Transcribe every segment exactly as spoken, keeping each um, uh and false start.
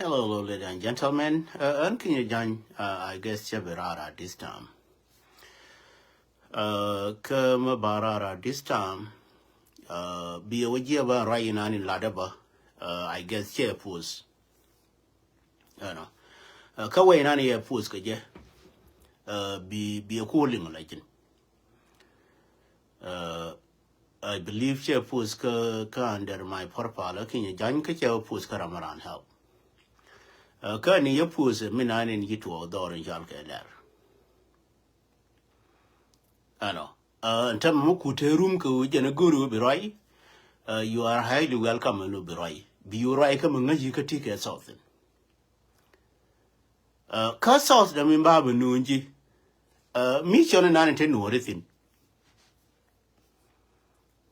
Hello, hello, ladies and gentlemen. Uh, ɛn Kinyɛ Jany, uh, I guess cɛ bi raar at this time. Uh, kä mi ba raar at this time, uh, bi wä jiɛ ba ruac inan in latdä bä, uh, I guess cɛ post. Ɛnɔ. Uh, kä wä inan yɛ post kɛ jɛ, uh, bi, bi ku liŋ la jin. Uh, I believe cɛ post kä, kä under my profile, kä Kinyɛ Jany kä cɛ post kä Ramaran Help. Uh, kä ni yɛ post mi nan in yi tuɔ dhɔr in jal kɛ lɛr. Ɛnɔ. Uh, ɛn tɛmɛ mi kut te rum kɛ wä jɛn go̱o̱ri wä bi ruac. Uh, you are highly welcome ɛn wä bi ruac. Bi wä ruac kä mi ŋäc yi kä ti kɛ South in. Uh, kä South dɛ min ba bi nuun ji̱. Uh, mission in nan in te nuɔri thin.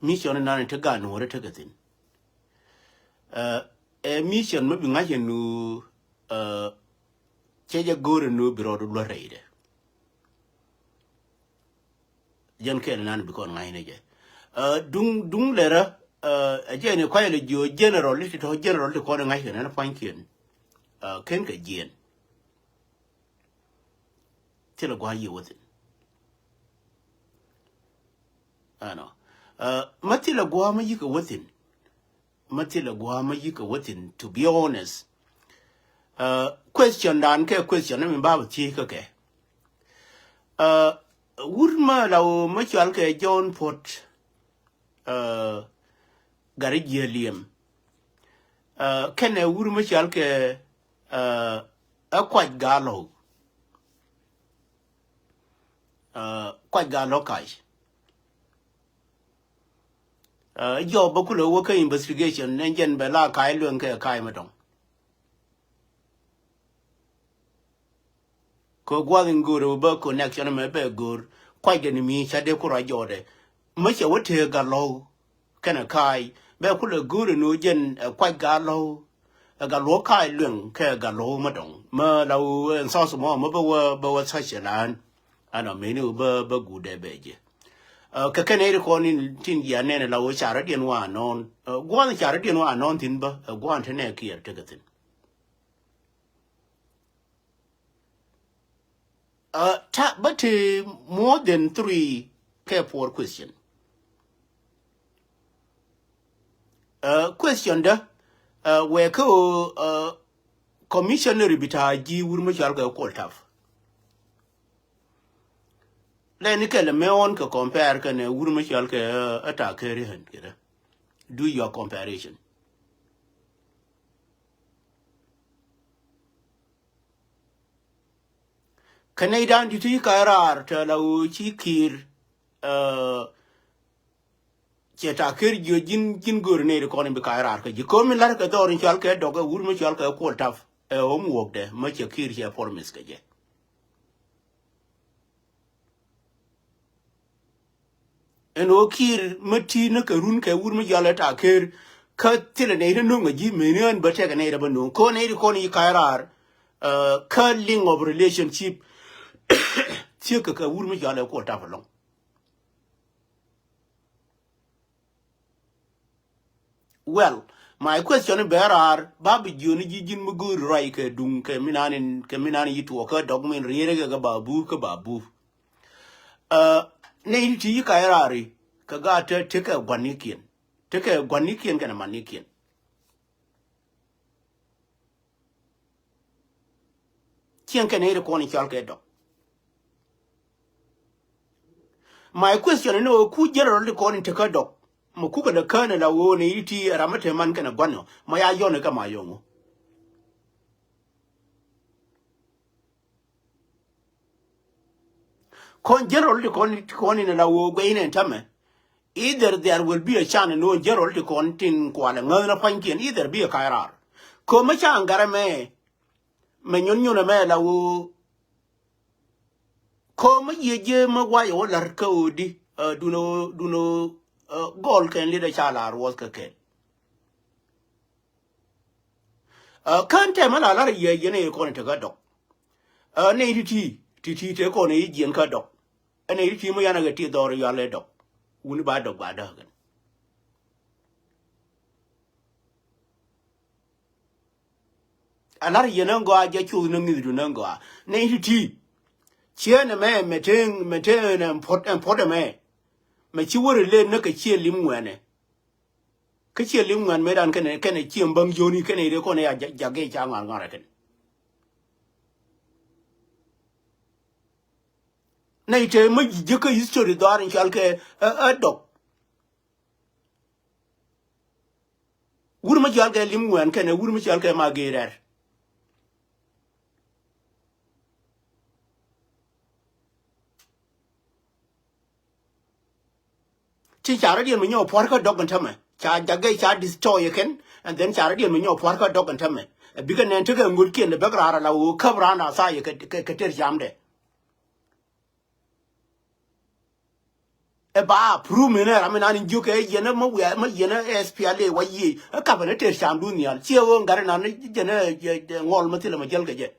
Mission in nan in te ga nuɔri te kɛ thin. Uh, ɛ mission mi bi ŋa̱c in nu, uh, cɛ jɛ go̱o̱ri nu bi rɔɔd luɔt rɛydɛ. Jɛn kɛɛl nan bi kɔn ŋa̱cnɛ jɛ. Uh, duŋ, duŋ lɛrä, uh, ɛ jɛn i̱ kuay lɛ jiö general, ti tɔ general ti kɔn i̱ ŋa̱c kɛ nɛn pua̱nykiɛn. Uh, ken kɛ jiɛn. Thilɛ gua̱a̱ yiëë wä thin. Ɛnɔ. Uh, ma thilɛ gua̱a̱ ma yi̱kɛ wä thin. Ma thilɛ gua̱a̱ ma yi̱kɛ wä thin, to be honest. Uh, question dan kɛ question ni mi ba bi thiec kä kɛ. Uh, wut ma la wä ma cual kɛ John Pot, uh, Gari Jiɛ Liɛm. Uh, kɛnɛ wut ma cual kɛ, uh, ɛ Kuac Galɔw. Uh, Kuac Galɔw Kac. Uh, jɔɔk bä kulɛ wä kä investigation ni jɛn bɛ la Kac Lueŋ kɛ Kac Matɔŋ. Kɛ gua̱th in go̱o̱r bä connection mɛ bɛ go̱o̱r kuacdɛ ni mi ca dee ku ruac jɔɔdɛ. Mä cɛ wä tëë Galɔw kɛnɛ Kac bɛ kulɛ go̱o̱r in wä jɛn, eh, Kuac Galɔw. Ɛ Galɔw Kac Lueŋ kɛ Galɔw Matɔŋ. Mä la wä ɛn South mɔ mä bä wä, bä wä such a land. Ɛnɔ meni wä bä, bä guudɛ bɛ jɛ. Uh, kɛ kɛn iri kɔn in tin jia nɛn la wä carä diɛn wa nɔn. Uh, gua̱n carä diɛn wa nɔn thin bä, uh, gua̱n te nɛ kiɛr tekɛ thin. Uh, ta, bä te more than three kɛ four question. Uh, question dä, uh, wɛ kä, uh, commissioner bi ta ji̱ wur mi cual kɛ Kuɔl Taf. Lɛ ni kɛlɛ mɛ ɣɔn kɛ compare kɛnɛ wur mi cual kɛ, uh, ɛ ta kɛ ri ɣän kɛ dä. Do your comparison. Kɛ nɛy dan di̱t ti ci ka̱c raar tɛ la ɣöö ci Kiir, uh, cɛ ta ker jiö ji̱n, ji̱n gööri nɛy ti kɔn in bi ka̱c raar kä ji̱. Ko̱mi la̱r kɛ dhɔr in cual kɛ dɔk ɛ wur mi cual kɛ Kuɔl Taf ɛ homework dɛ mä cɛ Kiir cɛ promise kɛ jɛ. Ɛn ɣöö Kiir mä ti̱i̱t ni kɛ run kɛ wur mi jɔal ɛ ta ker kä thilɛ nɛy ti no̱ŋ ɛ ji̱ meni ɣän bä tɛkɛ nɛy ti bä no̱ŋ. Ko̱ nɛy ti kɔn i̱ ka̱c raar, uh, kä link of relationship thiekä kɛ wur mi jɔal ɛ Kuɔl Taf ɛlɔ̱ŋ. Well, my question bɛ raar ba bi jiöni ji̱ ji̱n mi go̱o̱ri ruac kɛ duŋ kɛ mi nan in, kɛ mi nan in yi tuɔɔk kä dɔk min rieri kɛ kɛ ba buur kä ba buur. Uh, nɛy ti ti yi ka̱c raari kɛ gaat te, tekɛ gua̱nikiɛn. Tekɛ gua̱nikiɛn kɛnɛ manikiɛn. Ciɛŋ kɛn iri kɔn in cɔal kɛ dɔk. My question ni ɣöö ku general ti kɔn in tekä dɔk. Ma kukɛ lɛ kään ala ɣöö ni iti ram mi te man kɛnɛ gua̱n ɔ ma ya yɔn kɛ ma yɔŋ ɔ. Kɔn general ti kɔn, ti kɔn in ala ɣöö guɛy in ɛn tämɛ. Either there will be a chance ni ɣöö general ti kɔn tin kualɛ ŋäth na pa̱nykiɛn, either bi a ka̱c raar. Ko̱ mi ca ŋa̱rɛ mɛ, mɛ nyun nyun ɛmɛ ala ɣöö ko̱ mi yiëë jiɛ mi wayɛ wä la̱r kä ɣöö di, uh, dunɛ ɣöö, dunɛ ɣöö, uh, gɔl kɛn lidɛ ca la̱r wuɔth kä kɛn. Uh, kään tɛmɛ la la̱r yiëë jiɛ ni kɔn in tekä dɔk. Uh, nɛy ti ti, ti ti te kɔn in jiɛn kä dɔk. Ɛn nɛy ti ti mi yan a kɛ ti dhɔr yual ɛ dɔk. Wuni ba dɔk ba däk kɛn. A lar yɛn ɛn gɔaa jɛ cuth ni ŋi̱thdu ni ɛn gɔaa. Nɛy ti̱ti̱. Ciɛ nɛ mɛ mɛ te mɛ te ɛn puɔt ɛn puɔt ɛmɛ. Mɛ ci wä ri lëë näk kɛ ciɛ lim ŋuɛnɛ. Kä ciɛ lim ŋuɛn mëëdan kɛnɛ kɛnɛ ciɛ baŋ jiöni kɛnɛ ri kɔn ya jak gɛ ca ŋa̱r ŋa̱r ɛ kɛn. Nɛy te mä ji̱ jiäkä history dhɔaar in cɔal kɛ ɛ ɛ dɔk. Wur mä cɔal kɛ lim ŋuɛn kɛnɛ wur mä cɔal kɛ ma gee rɛr. Ci ca rɔ̱diɛn mi nyɔk puɔ̱r kä dɔk in tämɛ ca jagɛ ca destroy kɛn. And then ca rɔ̱diɛn mi nyɔk puɔ̱r kä dɔk in tämɛ. Ɛ bikɛ nɛn tekɛ ŋotkiɛn lɛ bäk raar ala wee käp raan a tha̱a̱c kɛ kɛ ter camdɛ. Ɛ ba prove mi ni ram mi nan in jiök ɛ yɛn ɛ mä wiaa mä yɛn ɛ S P L A wa yiëë ɛ kapɛ ni ter camdun nhial ciɛ ɣöö ŋa̱r inan ni jɛn ɛ ŋɔl mä thilɛ mä jäl kɛ jɛ.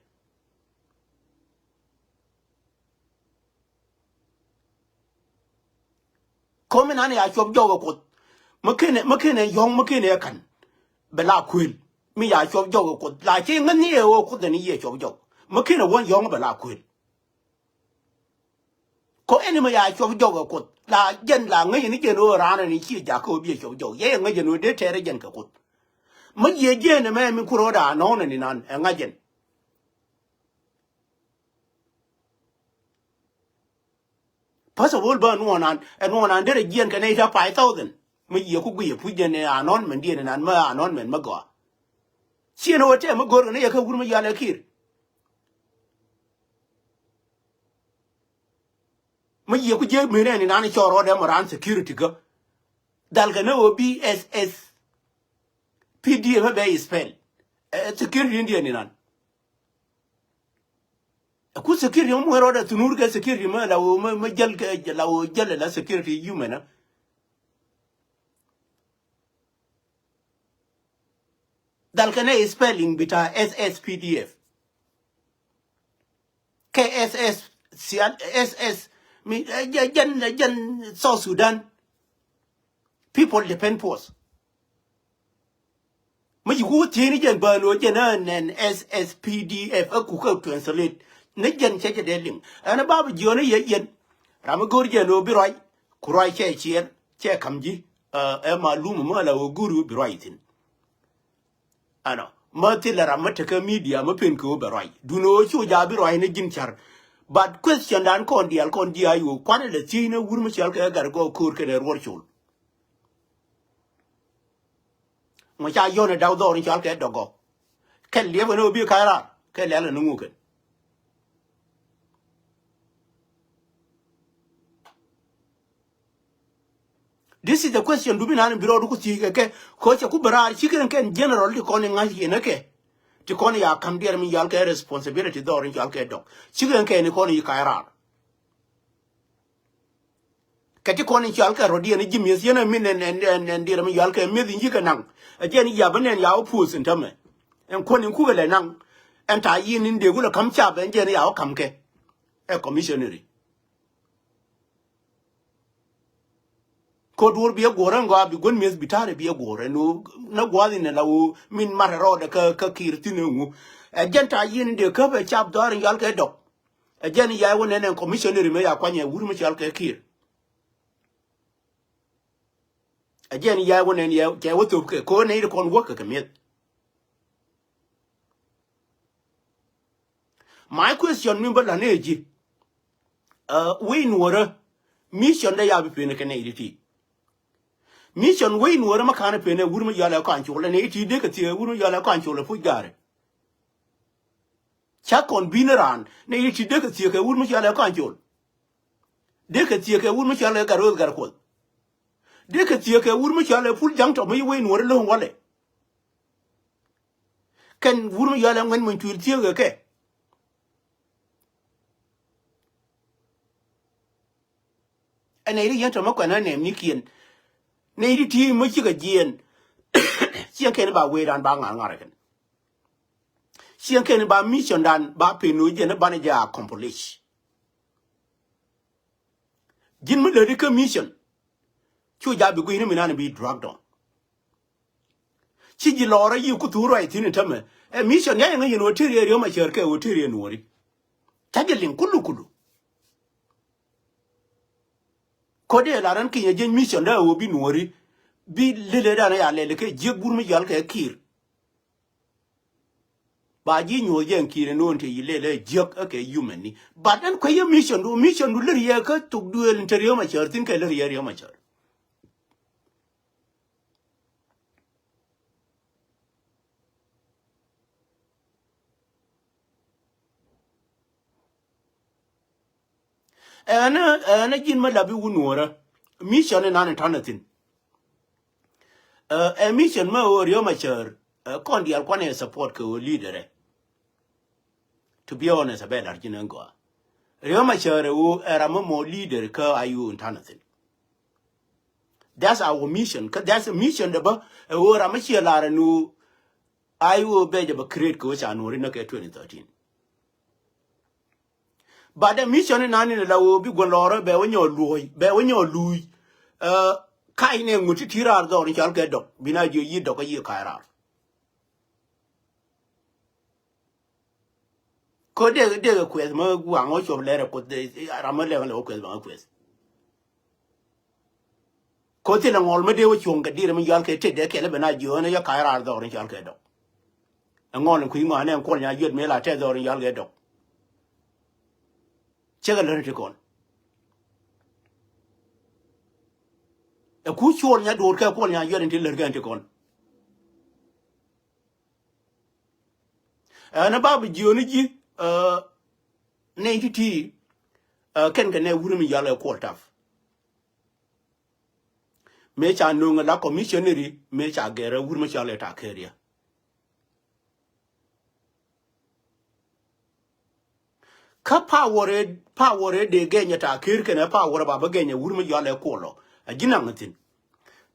Komi nan ya cuɔp jɔk ɛ kuoth. Mä kenɛ mä kenɛ yɔ̱ŋ mä kenɛ ɛ ka̱n. Bɛ la kuël mi ya cuɔp jɔk ɛ kuoth la ci ŋäth ni ɛ ɣöö kuoth ɛn i̱ yɛ cuɔp jɔk. Mä kenɛ wä yɔ̱ŋ bɛ la kuël. Ko ɛn imɛ ya cuɔp jɔk ɛ kuoth la jɛn la ŋäc ni jɛn ɣöö raan ɛn i̱ ci jakä ɣöö bi ɛ cuɔp jɔk yɛ yɛ ŋäc ɛn ɣöö dee tɛɛrɛ jɛn kɛ kuoth. Mä jiɛ jiɛn ɛmɛ mi ku ro̱o̱da anɔ̱ɔ̱n ɛn inan ɛ ŋa̱c ɛn. First of all bä nuɔɔnan ɛ nuɔɔnan derɛ jiɛn kɛ nɛy ta five thousand. Mi yiëë ku guiyɛ puc jɛn ɛ anɔn mɛn diɛn inan mä anɔn mɛn mä gɔaa. Ciɛn ɛ wä tɛm mi go̱r kɛ ni yɛ kä wur mi yal ɛ ki̱i̱r. Mi yiëë ku jiɛ mi nɛn inan cɔɔr rɔɔdɛ mɔ raan security kä. Dhal kɛ ni wä bi S S P D F bɛ ispɛl ɛ security in diɛn inan. Ɛ ku security mɛ muɛ rɔɔdɛ thunur kɛ security mɛ la wä mɛ jäl kɛ la wä jäl la security yumɛn ɛ. Dhal kɛ nɛ spelling bita S S P D F. Kɛ S S, S S mi jɛn jɛn South Sudan People Defense Force. Mi ci ku thiec ni jɛn bään ɣöö jɛn ɛ nɛn S S P D F ɛ ku kä translate ni jɛn cɛ jɛ dee liŋ. Ɛn ɛ ba bi jiɔn ɛ yɛ yɛn ram mi go̱o̱r jɛn ɣöö bi ruac ku ruac cɛ ciɛɛl cɛ ka̱m ji̱. Ɛ malum mi ala ɣöö go̱o̱r ɣöö bi ruac thi̱n. Ɛnɔ mä thilɛ ram mä tekä media mä pen kɛ wä bɛ ruac dun ɣöö cu ja bi ruac ni ji̱n ca̱r. But question dan kɔn diaal kɔn ji̱ a yo̱o̱ kuanɛ lɛ thiec ni wur mi cɔal kɛ gat gɔɔ ko̱o̱r kɛnɛ ruɔr col. Ŋɔ ca yɔn ɛ daw dhɔr in cɔal kɛ dɔgɔ kɛ liɛpɛ ni wä bi ka̱c raar kɛ lɛl ɛ ni ŋukɛn. This is the question dubi nan bi rɔɔdu ku thiec kɛ kɛ ko̱ cɛ ku bi raar cikɛ kɛn general ti kɔn iŋa̱c yɛn ɛ kɛ ti kɔn ya ka̱m diɛɛr mi yal kɛ responsibility dhɔr in yal kɛ dɔk cikɛ kɛn ikɔn yi ka̱c raar. Kɛ ti kɔn in yal kɛ rɔ̱diɛn ji̱ mi̱eth yɛn ɛ min ɛn ɛn ɛn diɛɛr mi yal kɛ mi̱eth in ji̱ kɛ naŋ ɛ jɛn yap ɛn ɛn ya wä puɔth in tämɛ. Ɛn kuɔn in kukɛ lɛ naŋ ɛn ta̱a̱ yin in dee ku lɛ ka̱m cap ɛn jɛn ya wä ka̱m kɛ ɛ commissionary. Ko duɔr bi ɛ guɔ̱r ɛn gɔaa bi guän mi̱eth bi ta̱rɛ bi ɛ guɔ̱r ɛn ɣöö nä gua̱a̱th inɛ la ɣöö min mat ɛ rɔɔdɛ kä kä ki̱i̱r thi̱n ɛ ŋu. Ɛ jɛn ta̱a̱ yin dee käp ɛ cap dhɔaar in yal kɛ dɔk. Ɛ jɛn ya̱ wä nɛn ɛn commissionary mëë ya kuany ɛ wur mi cɔal kɛ ki̱i̱r. Ɛ jɛn ya̱ wä nɛn yɛ cɛ wä thop kɛ ko nɛy ri kɔn wäk kɛ kɛ mi̱eth. My question mi bä la̱t ni ɛ ji̱. Wec nuɔrä mission dee ya bi pen kɛ nɛy ti ti. Mission wec nuɔrä ma ka̱n pen ɛ wur mi yɔl ɛ kɔaŋ col ɛ nɛy ti dee kɛ thiee wur mi yɔl ɛ kɔaŋ col ɛ puc ga̱rɛ. Ca kɔn bi̱n raan nɛy ti dee kɛ thiee kɛ wur mi yɔl ɛ kɔaŋ col. Dee kɛ thiee kɛ wur mi yɔl ɛ gat ro̱o̱th gat kuɔth. Dee kɛ thiee kɛ wur mi yɔl ɛ pul ja̱ŋ tɔ mi wec nuɔrä lo̱ŋ walɛ. Kɛn wur mi yɔl ɛ ŋuɛn muny tuil thiee kɛ kɛ. Ɛ nɛy ti yɛn tɔmɔ kuɛn ɛ nɛɛm ni kiɛn. Nɛy ti ti mi cikɛ jiɛɛn. Ciɛŋ kɛn ba wee dan ba ŋa̱r ŋa̱r ɛ kɛn. Ciɛŋ kɛn ba mission dan ba pen ni wee jiɛn ni banɛ jɛ accomplish. Ji̱n mi lät ikä mission. Cu ja bi gui̱ni mi nan bi drug dɔn. Ci ji̱ lɔɔrä yi ku thuur ruac thi̱n in tämɛ. Ɛ mission ya yɛ ŋäc yɛn ɣöö tëë riɛk Riek Machar kɛ ɣöö tëë riɛk Nuɔ̱ɔ̱ri. Ca jɛ liŋ kulu kulu. Kode la ran kinyɛ jieny mission da ɣöö bi Nuɔ̱ɔ̱ri bi lele dan ya lele kɛ jiek Wur mi yal kɛ Kiir. Ba ji̱ nyuɔ̱th jɛ Kiir ɛ no̱o̱ŋ te yi lele jiek ɛ kɛ human ni. But ɛn kuɛ yɛ mission du, mission du lär yɛ kä thuk duëël in te Riek Machar thi̱n kɛ lär yɛ Riek Machar. Ɛn, ɛn ji̱n mä lapi wun nuɔ̱ɔ̱rä. Mission in nan in ta̱nä thi̱n. Ɛ, ɛ mission mä ɣöö Riek Machar, ɛ, kɔn diaal kuanɛ support kɛ ɣöö leader ɛ. To be honest, a bɛ lar ji̱n ɛn gɔaa. Riek Machar ɛ ɣöö ɛ ram mä mɔ leader kä I O in ta̱nä thi̱n. That's our mission. Kä that's a mission dɛ bä ɛ ɣöö ram mä ciɛ lar ɛn ɣöö I O bɛ jɛ bä create kɛ ɣöö ca Nuɔ̱ɔ̱ri näk kɛ twenty thirteen. But the mission in nani la woo bi guɔ lɔrä bɛ wä nyɔ luɔy, bɛ wä nyɔ luuy. Ɛ, ka̱c ni ŋut ti ti raar dhɔr in cɔal kɛ dɔk. Bi na jiö yi dɔk kä yi ka̱c raar. Ko dee, dee kueth mä guaŋ wä cuɔp lɛr ɛ kueth, ɛ, ram mä lɛŋ lɛ wä kueth bä ŋä kueth. Ko thilɛ ŋɔl mi dee wä cuɔ̱ŋ kɛ di̱i̱r mi yual kɛ tet dee kɛl ben a jiöönä yɛ ka̱c raar dhɔr in cɔal kɛ dɔk. Ɛ ŋɔl in kui̱ ŋɔaanɛ in kuɔl nya yuet mi la tɛth dhɔr in cɔal kɛ dɔk. Cɛ kɛ lär ti kɔn. Ɛ ku cuɔl nya do̱r kɛ kuɔl nya yuet in ti lär kɛ in ti kɔn. Ɛn a ba bi jiööni ji̱, ɛ, nɛy ti̱ti̱, ɛ, kɛn kɛ nɛ wur mi yal ɛ kuɔl tap. Mëë ca no̱o̱ŋ ɛ la commissionary, mëë ca gɛr ɛ wur mi cɔal ɛ ta kɛɛriɛ. Kä power ɛ, power ɛ dee gɛnyɛ ta kɛɛr kɛnɛ power ɛ ba bä gɛnyɛ wur mi yal ɛ kuɔl ɔ. A ji̱ naŋ thi̱n.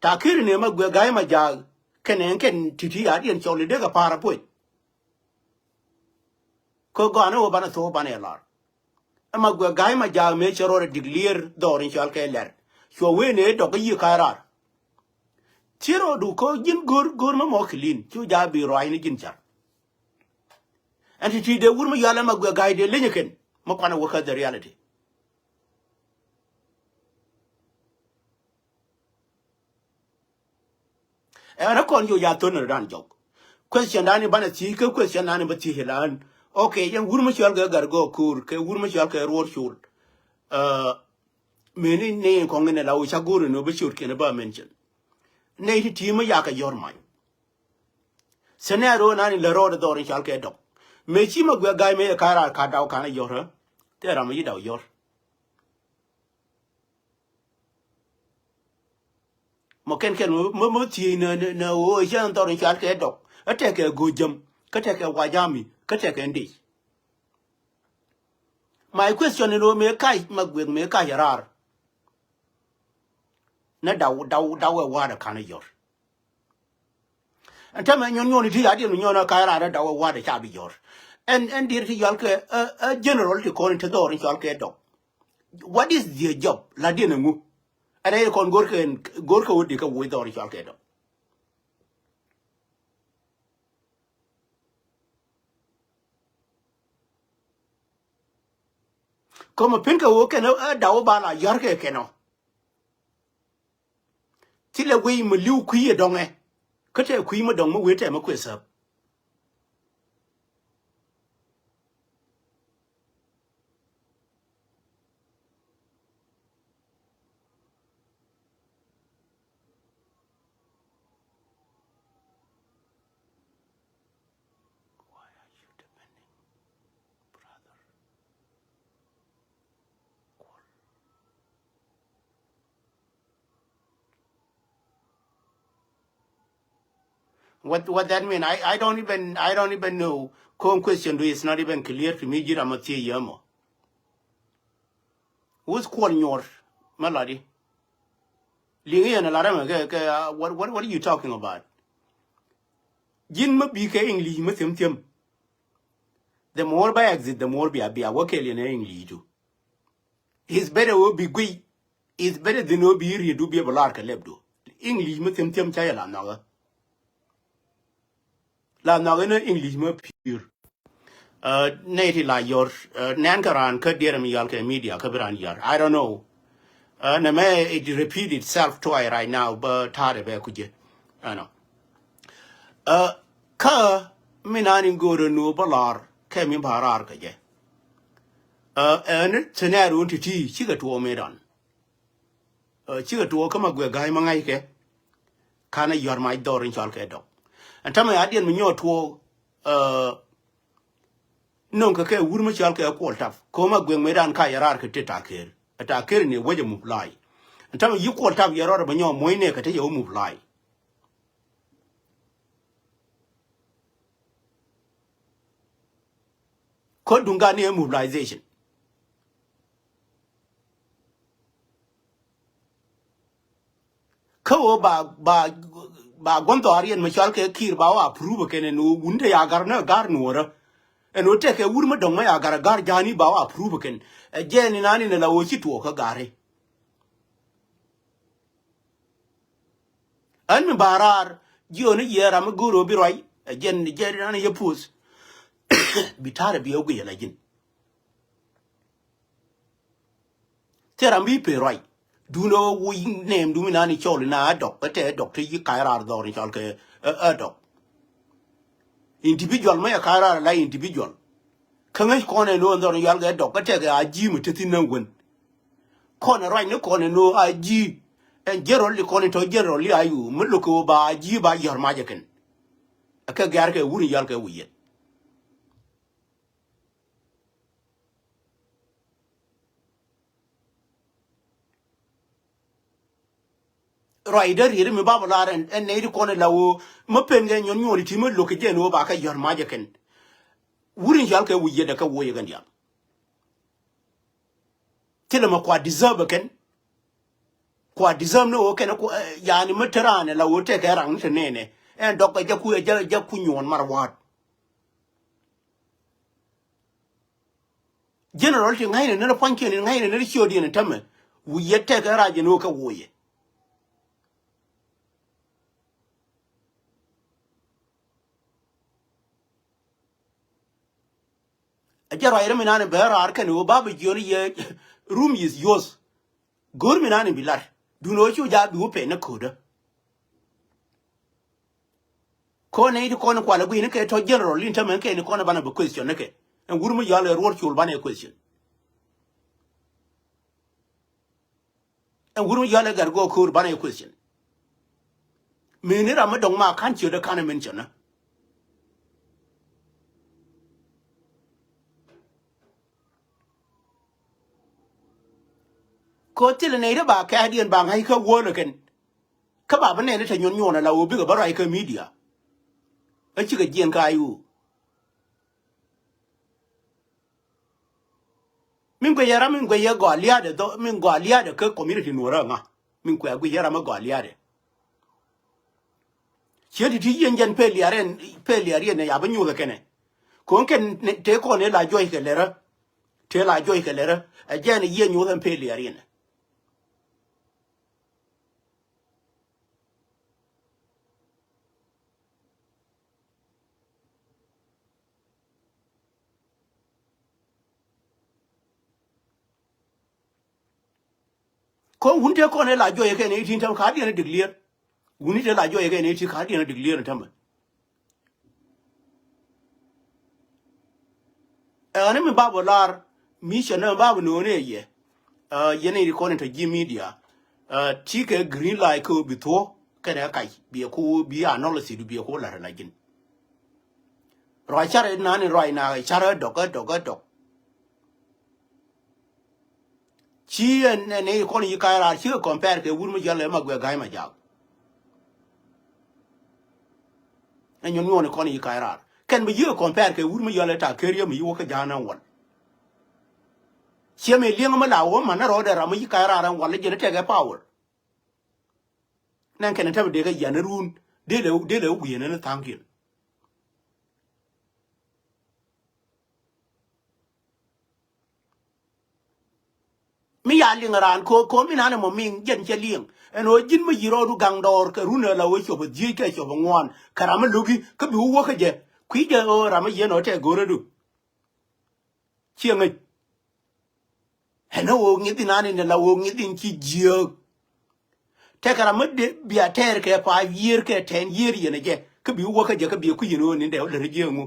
Ta kɛɛr ni ma guɛ ga̱y ma jaak kɛnɛ kɛn ti̱ti̱ a diɛn cɔl i̱ dee kɛ pa̱a̱r a puɔc. Kä gɔaa ni wä banɛ thok banɛ lar. Ɛma guɛ ga̱y ma jaak mëë cɛ rɔɔdɛ dik lier dhɔr in cɔal kɛ lɛr. Cuɔ wee ni dɔk kä yi ka̱ raar. Ci rɔɔdu kä ji̱n go̱r, go̱r mä mɔ kilin cu jaak bi ruac ni ji̱n car. Ɛn ti ti dee wur mä yual ɛma guɛ ga̱y dee leny kɛn mä kuanɛ wä kä the reality. Ɛn rɛ kɔn yoc a thon rɛ dan jɔk. Question dan in banɛ thiec kä question dan in bä thiec ilan. Okay, yɛn wur mi cɔal kɛ gar gɔɔ ko̱o̱r kɛ wur mi cɔal kɛ ruɔr col. Ɛ, meni ni kɔŋ in la wä ca go̱o̱r in wä bä ciöt kɛn bä mention. Nɛy ti ti mi yakɛ yɔr mac. Scenario nan in lɛ rɔɔd dhɔr in cɔal kɛ dɔk. Mëë ci ma guɛ ga̱y mëë yɛ ka̱ raar ka daw kan a yɔr ɛ. Tɛ ram mi yi daw yɔr. Mɔ kɛn kɛn mɔ, mɔ, mɔ thiec nɛ, nɛ, nɛ ɣöö cä dhɔr in cɔal kɛ dɔk. Kä tɛkɛ go̱o̱c jäm, kä tɛkɛ wajami, kä tɛkɛ ndic. My question in ɣöö mëë kac ma guek mëë kac raar. Nɛ daw, daw, daw ɛ wa̱a̱dɛ ka̱n ɛ yɔr. Ɛn tämɛ nyɔn nyɔn iti adiɛn nyɔn ɛ ka̱n raar ɛ daw ɛ wa̱a̱dɛ ca bi yɔr. Ɛn, ɛn dier ti yɔal kɛ, ɛ, ɛ general ti kɔn in te dhɔr in cɔal kɛ dɔk. What is their job? La diɛn ɛŋu? Ɛn ɛ kɔn go̱rkɛ, go̱rkɛ wä di kɛ woc dhɔr cɔal kɛ dɔk. Kä mɛ pen kɛ wä kɛn ɛ daw ba la yɔr kɛ kɛn ɔ. Thilɛ wec mi li̱w kui̱ ɛ dɔŋɛ. Kä tɛ kui̱ mi dɔŋ mi wee tɛ mi kueth thäp. Why are you defending brother? What, what that mean? I, I don't even, I don't even know. Kɔn question du is not even clear to me. Ji̱ ram a thiec yɛ mɔ. Who's Kuɔl Nyuɔr? Mɛ lɔdi. Liŋ yɛn a lat ɛmɛ kɛ, kɛ, uh, what, what, what are you talking about? Ji̱n mä bi kɛ English mä thiäm thiäm. The more ba exit, the more bia, bia wä kɛl yɛn ɛ English du. It's better wä bi guiy. It's better than wä bi riet du bi bä lar kɛ lɛp du. English mä thiäm thiäm ca yɛ la nhɔkä. La nhɔk inɛ English mɛ pi̱i̱r. Nɛy ti la yɔr nɛn kɛ raan kä diɛɛr mi yɔal kɛ media kä bi raan yɔr. I don't know. Nɛ mɛ it repeat itself twice right now bä ta̱a̱dɛ bɛ kucɛ. Ɛnɔ. Kä mi naan in go̱o̱rä nu bä lar kɛ mi ba raar kɛ jɛ. Ɛn scenario ti ti cikɛ tuɔɔk mi dan. Cikɛ tuɔɔk kä ma guɛ ga̱a̱c ma ŋa̱ckɛ. Kanɛ yɔr mac dhɔr in cɔal kɛ dɔk. Ɛn tamɛ a diɛn mi nyɔɔk tuɔɔk. No̱ŋ kɛ kɛ wur mi cɔal kɛ kuɔl tap kɛ ma guɛ mi dan ka yɛ raar kɛ ti ta̱a̱ ker. Ɛ ta̱a̱ ker ni wecɛ mup la̱a̱c. Ɛn tamɛ yi kuɔl tap yɛ rɔɔdɛ bɛ nyɔɔk muɔ̱cnɛ kɛ ti yɛ wä mup la̱a̱c. Kä duŋ gat ni ɛ mobilization. Kä ɣöö ba ba ba guɔ̱n dhɔaar yɛn mi cɔal kɛ Kiir ba wä approve kɛn ɛn ɣöö wun te ya gar ni gar nuɔrä. Ɛn ɣöö tɛkɛ wur mi dɔ̱ŋ mi ya gar gar ja̱a̱ni ba wä approve kɛn. Ɛ jɛɛn inan in ɛ la ɣöö ci tuɔɔk kä gari. Ɣän mi ba raar jiɔni yɛ ram mi go̱o̱r ɣöö bi ruac ɛ jɛn jɛn an yɛ puɔth. Bi ta̱rɛ bi ɛ guic ala ji̱n. Thil ram bi pee ruac. Duundɛ ɣöö wuc nɛɛm dumi nani cɔl ina a dɔk kä tɛ dɔk te yi ka̱c raar dhɔr in cɔl kɛ a dɔk. Individual mɛ ɛ ka̱c raar la individual. Kä ŋäc kɔn ɛn ɣöö dhɔr in cɔl kɛ dɔk kä tɛkɛ a ji̱ mi te thi̱n nä wen. Kɔn ɛ ruac ni kɔn ɛ no̱o̱ a ji̱. Ɛn general di kɔn in tɔ general li a yu mi lo̱k kɛ ɣöö ba a ji̱ ba yɔ̱r macɛ kɛn. Ɛ kɛ gɛ̈r kɛ wur in yɔl kɛ wi̱i̱ yɛn. Ruac dee riet mi bapɔ lar ɛn ɛn nɛy ti kɔn in la ɣöö mi pen kɛ nyuɔn nyuɔn ti mi lo̱k kɛ jɛ ɛn ɣöö ba kɛ yɔ̱r macɛ kɛn. Wur in yɔl kɛ wi̱i̱ yɛn ɛ kɛ woc ɛ kɛn diaal. Thilɛ mɛ kua deserve kɛn. Kua deserve ni ɣöö kɛn ku yani mi te raan ɛ la ɣöö tɛkɛ raŋ ni te nɛnɛ. Ɛn dɔk ɛ jɛ ku ɛ jɛ ku nyuɔn mar wa̱a̱t. General ti ŋa̱cnɛ ni rɛ pua̱nykiɛn in ŋa̱cnɛ ni rɛ ciöötdiɛn in tämɛ. Wi̱i̱ yɛ tɛkɛ rac ɛn ɣöö kɛ woc yɛ. A jɛ ruac rɛ mi nani bɛ raar kɛn ɣöö ba bi jiɔni yɛ rum yi̱th yuɔth. Go̱o̱r mi nani bi lar dun ɣöö cu jaak bi wä pɛn ni ko̱o̱dä. Kɔn nɛy ti kɔn kualɛ gui̱ni kɛ tɔ general in tämɛ kɛ ni kɔn banɛ bi question ni kɛ ɛn wur mi yɔal ɛ ruɔr col banɛ question. Ɛn wur mi yɔal ɛ gat gɔɔ ko̱o̱r banɛ question. Meni ram mi dɔŋ ma ka̱n ciötdä ka̱n ɛ mention nä. Ko̱o̱r thilɛ nɛy ti ba kɛ̈ɛ̈diɛn ba ŋa̱c kä wuɔ̱ɔ̱l ɛ kɛn. Kä ba bi nɛn ni te nyuɔn nyuɔn ala ɣöö bikɛ bä ruac kä media. Ɛ cikɛ jiɛn ka ayu. Min guic yɛ ram min guic yɛ gɔaa lia̱a̱dɛ dhɔ min gɔaa lia̱a̱dɛ kä community nuɔrä ŋa. Min kuɛ guic yɛ ram mi gɔaa lia̱a̱dɛ. Ciɛ ti ti yieen jɛn pee lia̱a̱rɛ pee lia̱a̱rɛ nɛ ya bi nyuuthɛ kɛnɛ. Ko̱n kɛn tëë kɔn ëë la juɔc kɛ lɛrä. Tëë la juɔc kɛ lɛrä ɛ jɛn yieen nyuuthɛ pee lia̱a̱rɛ nɛ. Kɔn wun te kɔn ɛ la juɔc kɛ ni ti tämɛ ka diɛn dik lier. Wun te la juɔc kɛ ni ti ka diɛn dik lier tämɛ. Ɛn mi bapɔ lar mi cɛ nɛ bapɔ no̱o̱ŋ ni yɛ. Yɛn ni kɔn in tɔ ji̱ media. Ti kɛ green light kɛ bi thuɔ kɛnɛ kac bi ku bi analysis bi ku lar la ji̱n. Ruac carɛ nani ruac na carɛ dɔk ɛ dɔk ɛ dɔk. Ci ɛn ɛn ni kɔn yi ka̱a̱c raar cikɛ compare kɛ wur mi jɔl ɛ ma guɛ ga̱a̱c ma jaak. Ɛ nyuɔn nyuɔn kɔn yi ka̱a̱c raar kɛn bi yikɛ compare kɛ wur mi jɔl ɛ ta ker yɛ mi yi wä kä ja̱a̱n ɛn wal. Ciɛ mi liɛŋ mi la wä man ni rɔɔdɛ ram mi yi ka̱a̱c raar ɛn wal jɛn tɛkɛ power. Nɛn kɛn tɛp dee kɛ yian run dee lɛ dee lɛ wi̱i̱n ni tha̱a̱ŋkiɛn. Mi ya liŋ raan ko̱o̱k ko̱o̱k mi nani mɔ miŋ jɛn cɛ liŋ. Ɛn ɣöö ji̱n mi yi̱ rɔɔdu gaŋ dɔɔr kɛ run ɛ la wee cuɔp ɛ dhieec kɛ cuɔp ɛ ŋuan kɛ ram mi lo̱ki kä bi wä wä kä jɛ kui̱ jɛ ɣöö ram mi yieen ɣöö tɛk go̱o̱rädu. Ciɛ ŋäc. Ɛn ɣöö ŋi̱th in an in la ɣöö ŋi̱th in ci jiääk. Tɛkɛ ram mi dee bia tɛɛr kɛ five year kɛ ten year yɛn ɛ jɛ kä bi wä kä jɛ kä bi kui̱ yɛn ɣöö ni dee wä lät jiääk ŋu.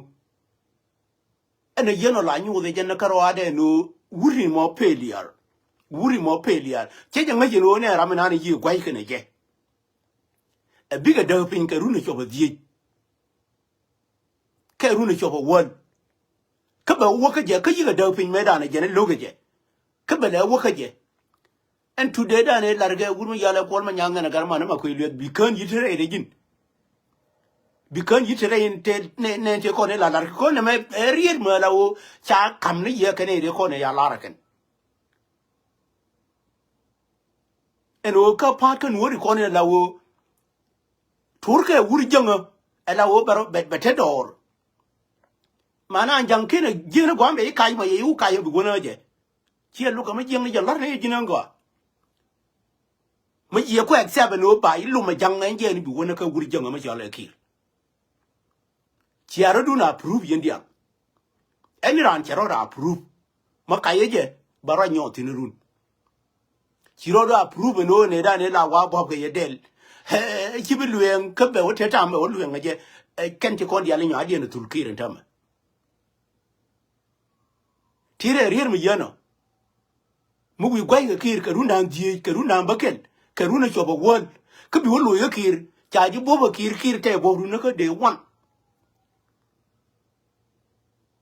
Ɛn ɛ yɛn ɔ la nyuuth ɛ jɛn kä rɔaadɛ ni ɣöö wuri mɔ peliar. Wuri mɔ peliar cɛ jɛ ŋäc yɛn ɣöö nɛ ram in an in yi gua̱c kɛn ɛ jɛ. Ɛ bikɛ däk piny kɛ run ɛ cuɔp ɛ dhieec. Kɛ run ɛ cuɔp ɛ wäl. Kä bɛ wä kä jɛ kä yikɛ däk piny mëëdan ɛ jɛn ɛ lo̱k ɛ jɛ. Kä bɛ lɛ wä kä jɛ. Ɛn tuut dee dan ɛ lar kɛ wur mi yal ɛ kuɔl ma nyaŋ ŋɛn ɛ gar man ɛ ma kui̱ luɛth bi kään yi̱t rɛy rɛ ji̱n. Bi kään yi̱t rɛy in te nɛ nɛ te kɔn ɛ la lar kɛ kɔn ɛ mɛ ɛ riet mɛ la wo ca kam ni yɛ kɛn ɛ riet kɔn ɛ ya lar ɛ kɛn. Ɛn ɣöö kä pa̱a̱t kä nuɔ̱ɔ̱ri kɔn ɛ la wo. Turkɛ wur jäŋä ɛ la wä bɛ rɔ bɛ bɛ te dɔɔr. Mana ja̱ŋ kinɛ ji̱n gua̱a̱m bɛ i̱ kac mɔ yɛ i̱ wä kac mɔ bi wänä jɛ. Ciɛ lukɛ mi jiäŋni jɛ la̱r ni ji̱n ɛn gɔaa. Mi jiɛ kuɛ accept ɛn ɣöö ba i̱ lum ɛ ja̱ŋ ɛn jɛ ni bi wänä kä wur jäŋä mi cɔal ɛ ki̱i̱r. Ciɛ rɔ̱dun approve yɛn diaal. Ɛn raan cɛ rɔ̱ approve. Ma kayɛ jɛ ba ruac nyɔɔth thi̱n run. Ci rɔ̱dun approve ɛn ɣöö nɛy dan ëë la wa buɔ̱p kɛ yɛ dɛl. Ɛ ci bi lueeŋ kä bɛ wä te tam bɛ wä lueeŋ ɛ jɛ. Ɛ kɛn ci kɔn diaal inyɔ adiɛn ɛ thul ki̱i̱r ɛn tämɛ. Ti rɛɛ rier mi yɛn ɔ. Mi wi̱i̱ gua̱c kɛ ki̱i̱r kɛ run da̱a̱n dhieec kɛ run da̱a̱n bäkɛl kɛ run ɛ cuɔp ɛ wäl. Kä bi wä loc kä ki̱i̱r ca ji̱ buɔ̱p ɛ ki̱i̱r ki̱i̱r tɛɛ buɔ̱p run kä day one.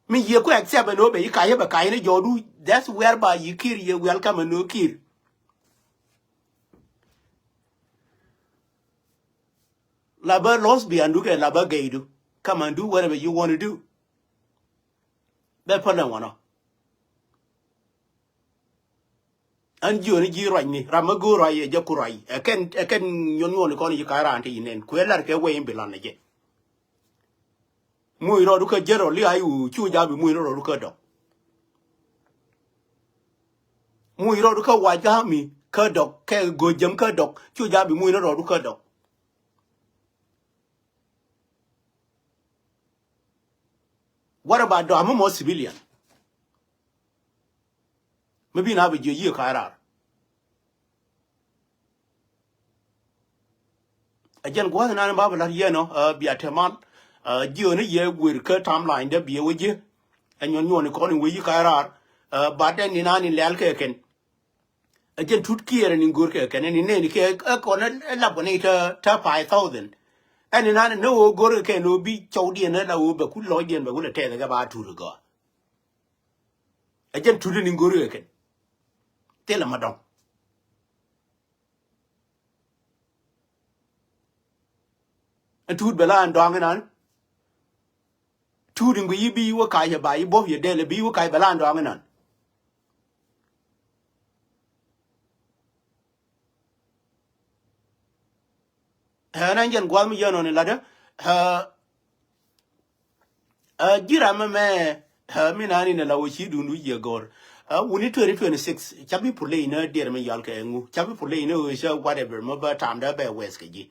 Mi yiëë ku accept ɛn ɣöö bɛ yi kacä bɛ kacä ni jɔɔdu. That's whereby yi ki̱i̱r yiëë welcome ɛn ɣöö ki̱i̱r. La bä loss bi andu kɛ la bä gɛydu. Come and do whatever you wanna do. Bɛ päl ɛn wanɔ. An jiöni ji̱ ruacni ram mä go̱o̱r ruac ɛ jɛ ku ruac ɛ kɛn ɛ kɛn nyuɔn nyuɔni kɔn yi ka̱a̱c raan ti yi nɛn kuɛ lar kɛ wee in bi lan ɛ jɛ. Muc rɔɔdu kä jɛn rɔ li ay wu cu jabi muc ni rɔɔdu kä dɔk. Muc rɔɔdu kä wac kä ami kä dɔk kɛ go̱o̱c jäm kä dɔk cu jabi muc ni rɔɔdu kä dɔk. What about dɔk ami mɔ civilian? Mi bi na bi jiɛ yiëë ka̱a̱c raar. Ɛ jɛn gua̱a̱th nan ba bi la̱t yɛn ɔ bia te mal. Jiöni yɛ guer kä timeline dɛ biɛ wä jiɛ. Ɛ nyuɔn nyuɔni kɔn in wee yi ka̱a̱c raar. Bat dɛ ni nan in lɛl kɛ kɛn. Ɛ jɛn tut kiɛɛr ɛn in go̱r kɛ kɛn ɛn in nɛni kɛ ɛ kɔn ɛ lap kɔn in te te five thousand. Ɛn in nan in ni ɣöö go̱r kɛ kɛn ɣöö bi cɔwdiɛn ɛ la ɣöö bɛ ku lɔcdiɛn bɛ ku lɛ tɛth kɛ ba tut gɔaa. Ɛ jɛn tut in in go̱r kɛ kɛn. Thilɛ ma dɔŋ. Ɛn tuut bɛ la ɛn dɔaŋ inan. Tuut in guiy i̱ bi wä kac ɛ ba i̱ buɔ̱p yɛ dɛl ɛ bi wä kac bɛ la ɛn dɔaŋ inan. Ɛ ɛn ɛn jɛn gua̱a̱th mi yɛn ɔn in latdä. Ɛ Ɛ ji̱ ram ɛmɛ, ɛ mi nani nɛ la wä ci dun wi̱c yɛ gɔr. Ɛ wuni twenty twenty-six ca bi puley ni diɛr mi yɔal kɛ ŋu ca bi puley ni ɣöö cä whatever mi bä tam dee bɛ wɛth kɛ ji̱.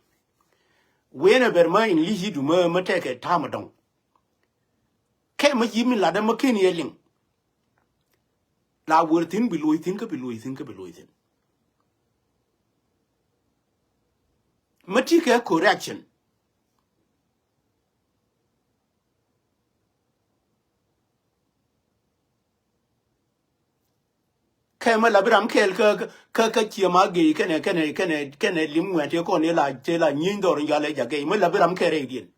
Wen ɛ ber mä in li̱c i̱ du mä mä tɛkɛ tam ɛ dɔ̱ŋ. Kɛ mä ci mi lat dee mä ken yɛ liŋ. La wër thi̱n bi luɔ̱c thi̱n kä bi luɔ̱c thi̱n kä bi luɔ̱c thi̱n. Mä ti kɛ correction. Kɛ mä la bi ram kɛɛl kä kä kä ciɛ ma gey kɛnɛ kɛnɛ kɛnɛ kɛnɛ lim ŋuɛn tëë kɔn tëë la tëë la nyieny dhɔr in jɔal ɛ jak gey mä la bi ram kɛɛl rɛydiɛn.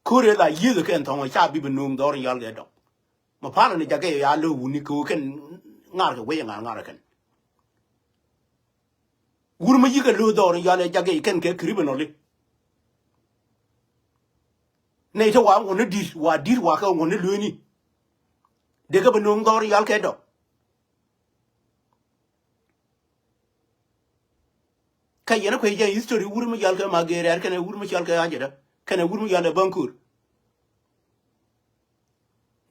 Ko̱r ëë la yieth kɛn thɔŋ ca bi bi no̱o̱ŋ dhɔr in jɔal kɛ dɔk. Ma palä ni jak gey ya lo̱o̱ wuni kɛ wä kɛn ŋa̱r kɛ wec ɛ ŋa̱r ŋa̱r ɛ kɛn. Wur mi yikɛ lo̱o̱ dhɔr in yɔal ɛ jak gey kɛn kɛ criminal i̱. Nɛy te wa ŋuɔ̱n ni di̱t wa di̱t wa kɛ ŋuɔ̱n ni lueeni. Dekɛ bɛ no̱o̱ŋ dhɔr in yɔal kɛ dɔk. Kä yɛn kuec jɛ history wur mi yɔal kɛ Mageer Rɛɛr kɛnɛ wur mi cɔal kɛ Ajedä kɛnɛ wur mi yɔal kɛ Bäŋkur.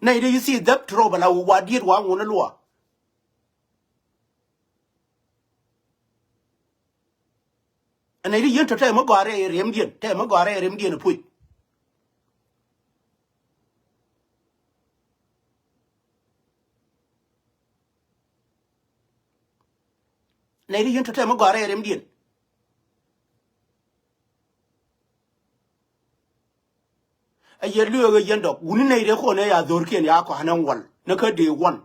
Nɛy te yi thii dhäp ti rɔw bɛ la wa diet wa ŋuɔ̱n ni luaak. Ɛn nɛy ti yien tɔ tɛmɛ gɔaa rɛy riɛmdiɛn, tɛmɛ gɔaa rɛy riɛmdiɛn ɛ puc. Nɛy ti yien tɔ tɛmɛ gɔaa rɛy riɛmdiɛn. A yɛ lueek ɛ yɛn dɔk wuni nɛy rɛ kɔn ɛ ya dho̱rkiɛn ya kɔa̱n ɛn wal ni kä dee wan.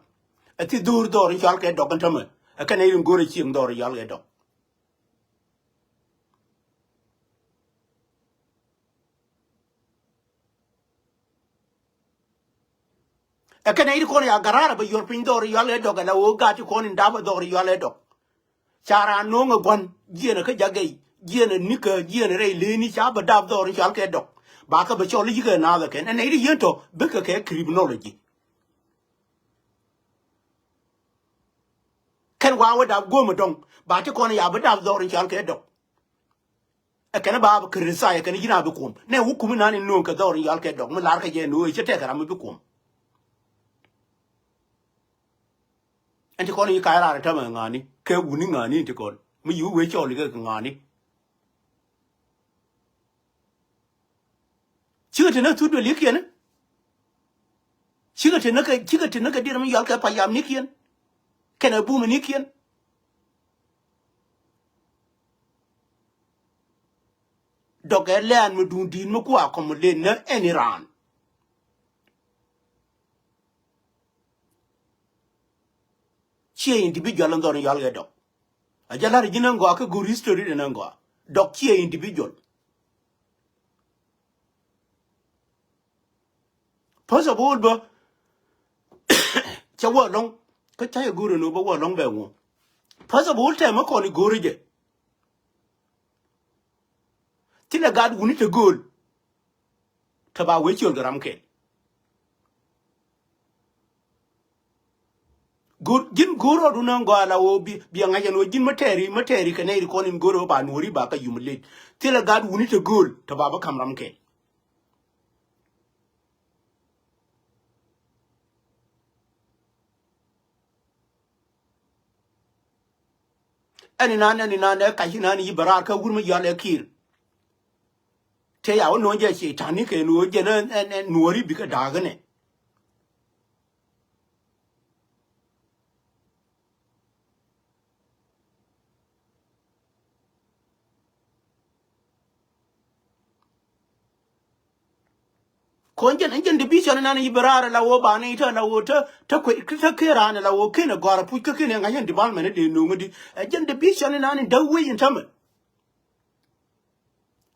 Ɛ thi dho̱r dhɔr in cɔal kɛ dɔk in tämɛ ɛ kɛn nɛy rin go̱r ɛ cieŋ dhɔr in cɔal kɛ dɔk. Ɛ kɛn nɛy ri kɔn ya garaar ɛ bɛ yuɔr piny dhɔr in cɔal kɛ dɔk ɛ la ɣöö gat ti kɔn in dap ɛ dhɔr in cɔal kɛ dɔk. Ca raan no̱o̱ŋ ɛ gua̱n jiɛn ɛ kä jak gɛy jiɛn ɛ nikä jiɛn ɛ rɛy leni ca bɛ dap dhɔr in cɔal kɛ dɔk. Ba kɛ bɛ cɔl i̱ cikɛ naath ɛ kɛn ɛ nɛy ti yien tɔ bikɛ kɛ criminology. Kɛn wa wä dap guɔ̱m ɛ dɔŋ ba ti kɔn ya bɛ dap dhɔr in cɔal kɛ dɔk. Ɛ kɛn ba bɛ criticize ɛ kɛn ji̱n a bi kuɔm nɛ wä kumi nan in no̱o̱ŋ kɛ dhɔr in cɔal kɛ dɔk mi lar kɛ jɛ no̱o̱ŋ ɛ cɛ tɛk ram mi bi kuɔm. Ɛn ti kɔn i̱ ka̱c raar ɛ tämɛ ŋa̱ni kɛ wuni ŋa̱ni in ti kɔn mi yi wee cɔɔl ikɛ ŋa̱ni. Cikɛ te nä thut duel ikiɛn. Cikɛ te nä kɛ cikɛ te nä kɛ dier mi yɔal kɛ payam nikiɛn. Kɛnɛ bum nikiɛn. Dɔk ɛ lɛn mi duun di̱i̱t mi kua kɔm len nä ɛn iran. Ciɛ individual in dhɔr in yɔal kɛ dɔk. A jɛ la̱r ji̱n ɛn gɔaa kä go̱r history den ɛn gɔaa. Dɔk ciɛ individual. First of all bä cɛ wä lɔŋ kä ca yɛ go̱r ɛn ɣöö bä wä lɔŋ bɛ ŋuɔ. First of all tɛmɛ kɔn i̱ go̱r jɛ. Thilɛ gat wuni te gööl. Te ba wee ciöl kɛ ram kɛl. Go̱r ji̱n go̱r rɔɔdu nä gɔaa la woo bi bi a ŋa̱c ɛn woo ji̱n mä tɛɛri mä tɛɛri kɛ nɛy ri kɔn in go̱r woo ba nuɔ̱ɔ̱ri ba kä yum lec. Thilɛ gat wuni te gööl te ba bä ka̱m ram kɛl. Ɛn inan ɛn inan ɛ kac inan i̱ bɛ raar kä wur mi yɔal ɛ kiir. Tëë ya wä nuɔ̱ɔ̱n jɛ ciey ta̱ni kɛ nuɔ̱ɔ̱n jɛ ni ɛn ɛn nuɔ̱ɔ̱ri bikɛ da̱a̱k inɛ. Kɔn jɛn ɛn jɛn division inan i̱ bɛ raar ɛ la woo ba ni i̱ tä la woo tä tä kuɛ tä kee raan ɛ la woo ken ɛ gɔ̱a̱r ɛ puc kä ken ɛ ŋa̱c ɛn development ɛ dee no̱o̱ŋ ɛ di ɛ jɛn division inan i̱ däk wec in tämɛ.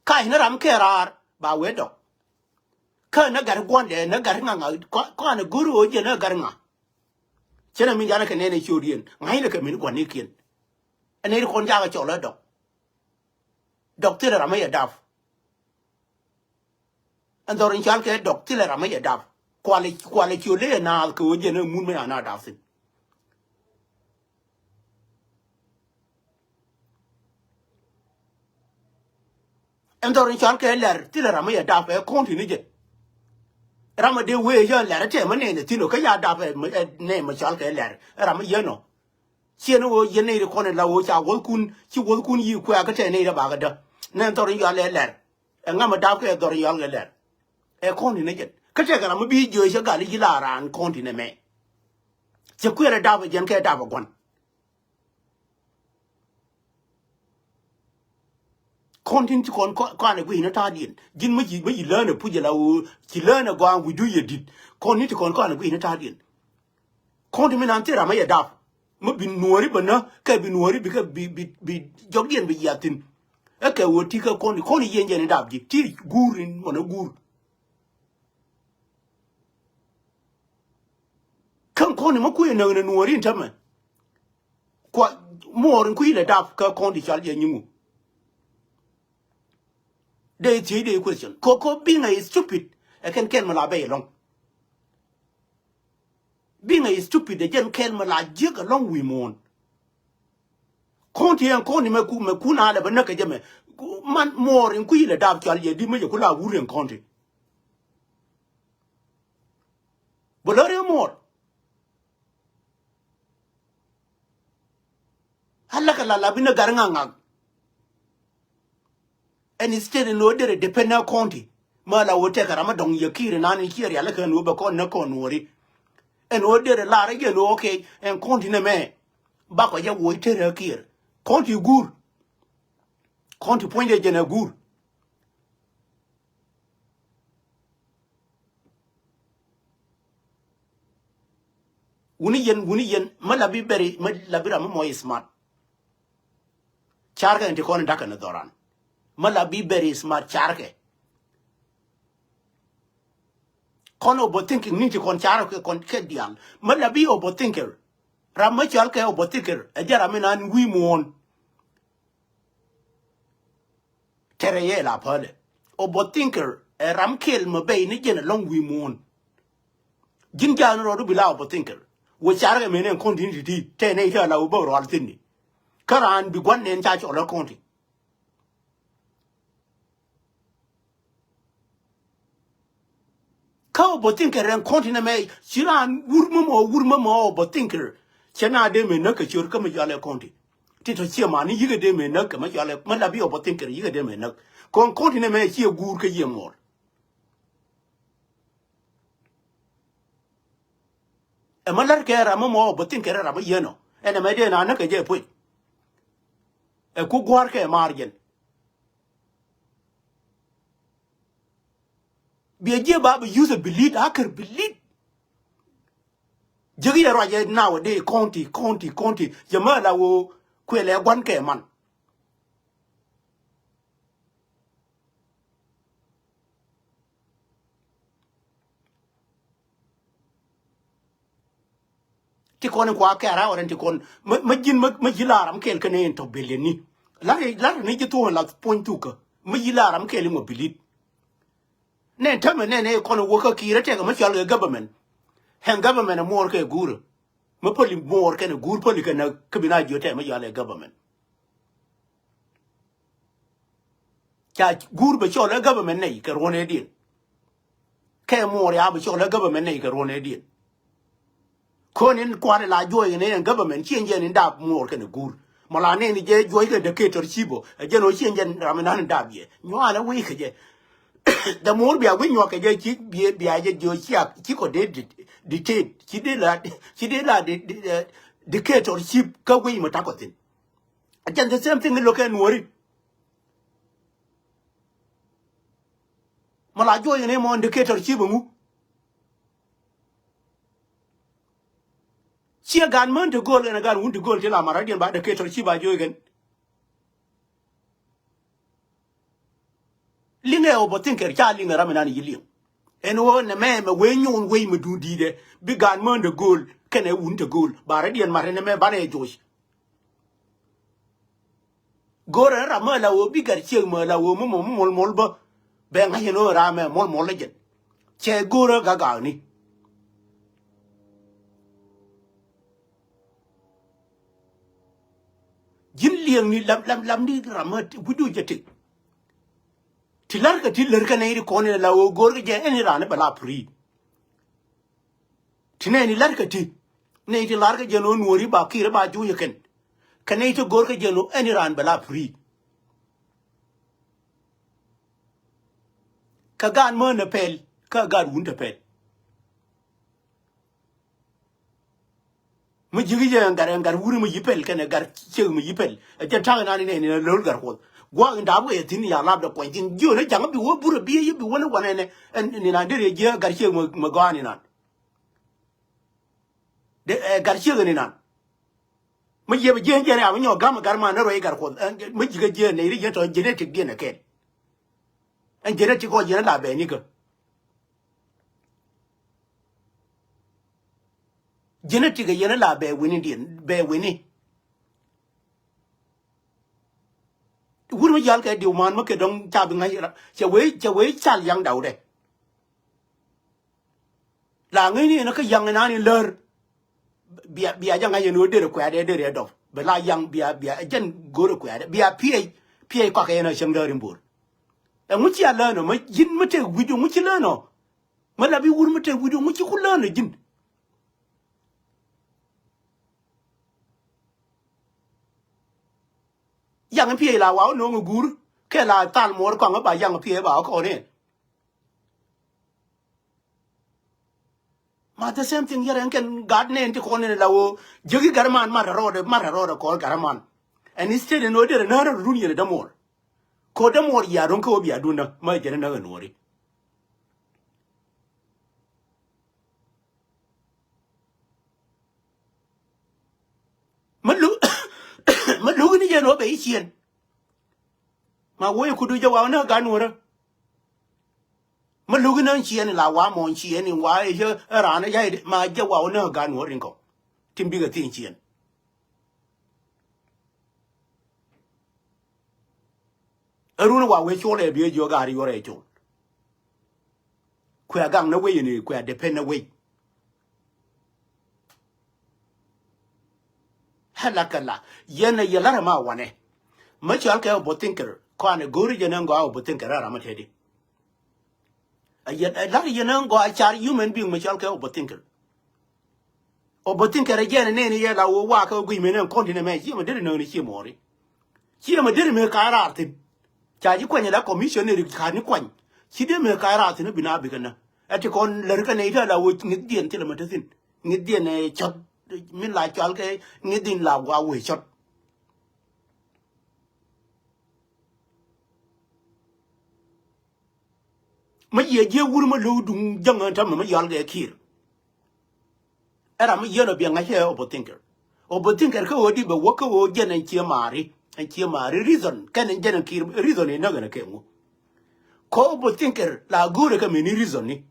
Kac ni ram kɛ raar ba wee dɔk. Kä ni gat guɔ̱ndɛ ni gat ŋa̱ ŋa̱ kɔn ɛ go̱r ɣöö jɛ ni gat ŋa̱. Cɛ ni min janɛ kɛ nɛn ɛ ciöt yɛn ŋa̱cnɛ kɛ min gua̱nikiɛn. Ɛ nɛy ti kɔn cakɛ cɔl ɛ dɔk. Dɔk thilɛ ram ɛ yɛ dap. Ɛn dhɔr in cal kɛ dɔk thilɛ ram mi yɛ dap. Kualɛ kualɛ ciö ley ɛ naath kɛ ɣöö jɛn ɛ mun mi a na dap thi̱n. Ɛn dhɔr in cal kɛ lɛr thilɛ ram mi yɛ dap ɛ kɔn ti ni jɛ. Ram mi dee wee yɛ lɛr ɛ tɛmɛ nɛn ɛ thi̱n ɔ kä ya dap ɛ nɛn mi cal kɛ lɛr ɛ ram mi yɛn ɔ. Ciɛ ni ɣöö yɛn nɛy ri kɔn in la ɣöö ca wuɔ̱thkun ci wuɔ̱thkun yiëë kuɛ̈ɛ̈ kä tɛɛ nɛy rɛ bakä dä. Nɛn dhɔr in yɔal ɛ lɛr. Ɛ ŋa̱m ɛ dap kɛ dhɔr in yɔal kɛ lɛr. Ɛ kɔn in ɛ jɛn kä tɛkɛ ram mi bi jiöc cä gal i̱ ji̱ la raan kɔn tin ɛmɛ. Cɛ kuɛɛr ɛ dap ɛ jɛn kɛ dap ɛ gua̱n. Kɔn tin ci kɔn kɔn ɛ guic ni ta̱a̱diɛn ji̱n mi ci mi ci lään ɛ puc ɛ la ɣöö ci lään ɛ gɔaa wi̱cdu yɛ di̱t. Kɔn ni ti kɔn kɔn ɛ guic ni ta̱a̱diɛn. Kɔn ti mi nan thil ram mi yɛ dap mi bi nuɔ̱ɔ̱ri bä nä kɛ bi nuɔ̱ɔ̱ri bi kɛ bi bi bi jɔkdiɛn bi yiath thi̱n. Ɛ kɛ ɣöö ti kɛ kɔn ti kɔn ti yiɛn jɛn in dap ji̱ ti guur in mɔnɛ guur. Kä kɔn ti mi kui̱ näk ni nuɔ̱ɔ̱ri in tämɛ. Kua muɔɔr in kui̱ lɛ dap kä kɔn ti cal jɛ nyiŋu. Dee thiec dee question ko ko being a stupid. Ɛ kɛn kɛn mi la bɛy ɛlɔ̱ŋ. Being a stupid ɛ jɛn kɛn mi la jiäk ɛlɔ̱ŋ wi̱i̱ muɔ̱ɔ̱n. Kɔn ti ɛn kɔn ti mɛ ku mɛ kun a lɛ bä näk kɛ jɛ mɛ. Man muɔɔr in kui̱ lɛ dap cual jɛ di mɛ jɛ ku la wur ɛn kɔn ti. Bä lär ɛn muɔɔr. Alakɛ la la bi ni gat ŋa̱ŋa̱k. Ɛn state ɛn ɣöö derɛ depend ɛ county. Mä la ɣöö tekɛ ram mi dɔ̱ŋ yɛ Kiir inan in ciɛ rial ikɛ ɛn ɣöö bɛ kɔn näk kɔn Nuɔri. Ɛn ɣöö derɛ lar i̱ jɛn ɣöö okay ɛn county nɛmɛ bakɔ jɛ wuɔc terɛ Kiir. County guur. County puɔ̱nydɛ jɛn ɛ guur. Wuni yɛn, wuni yɛn, mä la bi beri, mä la bi ram mi mɔ smart. Carkɛ in ti kɔn in da̱kɛ ni dhɔran. Mä la bi beri smart carkɛ. Kɔn overthinking ni ti kɔn carkɛ kɔn kɛ dial. Mä la bi overthinker. Ram mä cɔal kɛ overthinker ɛ jɛ ram inan wi̱i̱ muɔ̱ɔ̱n. Tɛrɛ yɛ la päälɛ. Overthinker ɛ ram kɛl mɛ bɛy ni jɛn ɛlɔ̱ŋ wi̱i̱ muɔ̱ɔ̱n. Ji̱n ja̱a̱n rɔɔdu bi la overthinker. Wä carkɛ mëë nɛn kɔn ti̱n ti̱ti̱ tɛ nɛy tɛ la wä bä rual thi̱n ni. Kä raan bi gua̱n nɛn ca cɔl ɛ kɔn ti. Kä overthinker ɛn county nɛmɛ ci raan wur mɔmɔ wur mɔmɔ overthinker. Cɛ na dee mëë näk kɛ ciör kä mi cɔal ɛ county. Ti tɔ ciɛ mani yikɛ dee mëë näk kɛ mi cɔal ɛ mi la bi overthinker yikɛ dee mëë näk. Kɔn county nɛmɛ ciɛ guur kä yiëë muɔɔr. Ɛ mi lär kɛ ram mi mɔ bä thin kɛ ram mi yɛn ɔ ɛn ɛmɛ dee na näk kɛ jɛ puec. Ɛ ku gua̱r kɛ maar jɛn. Biɛ jiɛ ba bi yuth ɛ bilit a kär bilit. Jiäk yɛ ruac ɛ nowadays county county county jɛ mɛ la woo kuël ɛ gua̱n kɛ man. Ti kɔn in kua kɛɛr a ɣɔrɛn ti kɔn mä ji̱n mä ji̱ laram kɛɛl kɛn in tɔ billion ni. Lar lar ni ji̱ thuɔ̱ɔ̱ŋ la puɔ̱ny thukä mä ji̱ laram kɛɛl in wä bilit. Nɛn tämɛ nɛn ɛ kɔn in wä kä ki̱i̱r ɛ tɛk mä cɔal kɛ government. Hɛn government ɛ muɔɔr kɛ guurä. Mä päli muɔɔr kɛn ɛ guur päli kɛn ɛ kä bi na jiö tɛk mä cɔal kɛ government. Ca guur bɛ cɔl ɛ government nɛy kɛ ruɔ̱n ɛ diɛn. Kɛ muɔɔr ya bɛ cɔl ɛ government nɛy kɛ ruɔ̱n ɛ diɛn. Kön in kua̱r ila juɔc in in government cieŋ jɛn in dap muɔɔr kɛn ɛ guur. Mɔ la nɛn jɛ juɔc kɛ dictatorship ɔ ɛ jɛn ɔ cieŋ jɛn ram in nan in dap yɛ nyuan ɛ wec kɛ jɛ. The more bia wi̱c nyuak kɛ jɛ ci bia bia jɛ jiɔ ciak ci kɔ dee dictate ci dee la ci dee la dictatorship kä wec mɔ takɔ thin. Ajɛn the same thing in lo̱kɛ nuɔ̱ri. Mɔ la juɔc in imɔ indicator cip iŋu. Ciɛ gan män ti go̱o̱l kɛn a gan wun ti go̱o̱l ti la mara diɛn ba indicator cip a juɔc kɛn. Liŋɛ ɛ wä bä thin kɛr ca liŋɛ ram inan yi liŋ. Ɛn ɣöö nɛ mɛ mɛ wee nyuun wee mɛ duun di̱i̱dɛ bi gan män ti go̱o̱l kɛn ɛ wun ti go̱o̱l ba rɛ diɛn mat ɛn mɛ banɛ ɛ juɔc. Go̱rɛ ram mä la ɣöö bi gat ciek mä la ɣöö mä mɔ mä mɔl mɔl bä. Bɛ ŋa̱c ɛn ɣöö ram mɛ mɔl mɔl lä jɛn. Cɛ go̱rɛ gagaani. Ji̱n liɛŋni lam lam lamni ram mä wi̱cdu jɛ tik. Ti la̱rkɛ ti lärkɛ nɛy ti kɔn in la ɣöö go̱rkɛ jɛ ɛn in raan in bɛ la piri. Ti nɛy ni la̱rkɛ ti nɛy ti la̱rkɛ jɛ nɔ nuɔ̱ɔ̱ri ba ki̱i̱rɛ ba juucɛ kɛn. Kɛ nɛy ti go̱rkɛ jɛ nɔ ɛn in raan bɛ la piri. Kä gaat mään ɛ pɛl kä gaat wun te pɛl. Mi ji̱ ki jɛ ɛ gat ɛ gat wuri mi yi pɛl kɛnɛ gat ciek mi yi pɛl ɛ jɛ ta̱k inan inɛ ni lo̱l gat kuɔth. Gua̱a̱k in daap kɛ yɛ thi̱n ya lapdɛ kuɔny thi̱n jiön ɛ ja̱ŋ bi wä burɛ bi yɛ bi wä ni wanɛ nɛ. Ɛn ni nan deri ɛ jiɛ gat ciek mi gɔaa ni nan. Ɛ gat ciek ni nan. Mi yiëp jiɛ jɛ ni a mi nyɔk ga̱m ɛ gat man ni ruɛy gat kuɔth mi ji̱ kɛ jiɛ nɛ ri jiɛ tɔ genetic diɛn ɛ kɛl. Ɛn genetic ɔ jiɛn ɛ la bɛɛni kä. Genetic ɛ yɛn ɛ la bɛɛ wini diɛn bɛɛ wini. Wur mi jal kɛ diw man mi kɛ dɔŋ ca bi ŋa̱c ra cɛ wee cɛ wee cal yaŋ daw dɛ. La ŋäcni ɛn kä yaŋ ɛn an in lär. Bia bia jɛ ŋa̱c ɛn ɣöö derɛ kuɛ̈ɛ̈dɛ derɛ dɔp bɛ la yaŋ bia bia ɛ jɛn go̱o̱rɛ kuɛ̈ɛ̈dɛ bia piɛc piɛc kɔakɛ ɛn ɛ cäŋ dääri bo̱o̱r. Ɛŋu cia lään ɔ mä ji̱n mi tëë wi̱c ɔ ŋu ci lään ɔ. Mä la bi wur mi tëë wi̱c ɔ ŋu ci ku lään ɔ ji̱n. Yaŋ in piɛc la wa wä no̱o̱ŋ ɛ guur Kɛ la thal muɔr kɔaŋ ba yaŋ piɛ ba kɔn in. Ma the same thing yɛrɛ ɛn kɛn gat nɛn ti kɔn in la wo. Jiäki gat man mat rɔɔdɛ, mat rɔɔdɛ kɔr gat man. And instead in ɔ derɛ nä rɛ run yɛn dämuɔr. Kɔ dämuɔr ya run kä wä bia dundä ma jɛn nä nuɔri. Mä luk, mä luk ni jɛn wä bɛ iciɛn. Ma wä iku du jɛ wa wä nä gan wä rä. Mä luk ni ciɛn la wa mɔ ciɛn in wa ice ran ja ma jɛ wa wä nä gan wä rin kɔ. Tin bikɛ thin ciɛn. Ɛ run wa wee col ɛ biɛ jiɔ gaari yuɔr ɛ col. Kuɛ gaŋ ni wei ni kuɛ depend ni wei. Hɛ la kɛ la yɛn ɛ yɛ larɛ ma wanɛ. Mä cɔal kɛ ɔbɔ thinker kɔanɛ go̱ri jɛ ni ŋɔa ɔbɔ thinker ɛ ram ɛ tɛdi. A yɛn a lar yɛn a ŋɔ a car human being mɛ cɔl kɛ overthinker. Overthinker a jɛn a nɛn yɛ la wä wa kɛ guiy mɛ nɛn kɔn ti nɛ mɛ ciɛ mɛ deri nɛn ciɛ mɔri. Ciɛ mɛ deri mɛ ka rar thin. Ca ji̱ kuany la commissioner ka ni kuany. Ci dee mɛ ka rar thin bi na bi kɛ na. Ɛ ti kɔn lär kɛ nɛ ita la wä ŋi̱th diɛn thilɛ mɛ te thin. Ŋi̱th diɛn ɛ cɔt. Min la cɔl kɛ ŋi̱th din la wa wee cɔt. Mä yiëë jiɛ wur mä lo̱w duŋ jäŋ ɣän tämɛ mä yɔal kɛ ki̱i̱r. Ɛ ram mä yieen ɔ biɛ ŋa̱c ɛ overthinker. Overthinker kä ɣöö di bɛ wä kä ɣöö jɛn ɛn cie maari ɛn cie maari reason kɛn ɛn jɛn ɛn ki̱i̱r reason in näk ɛn ɛ kɛ ŋu. Kä overthinker la go̱o̱rɛ kɛ mini reason ni.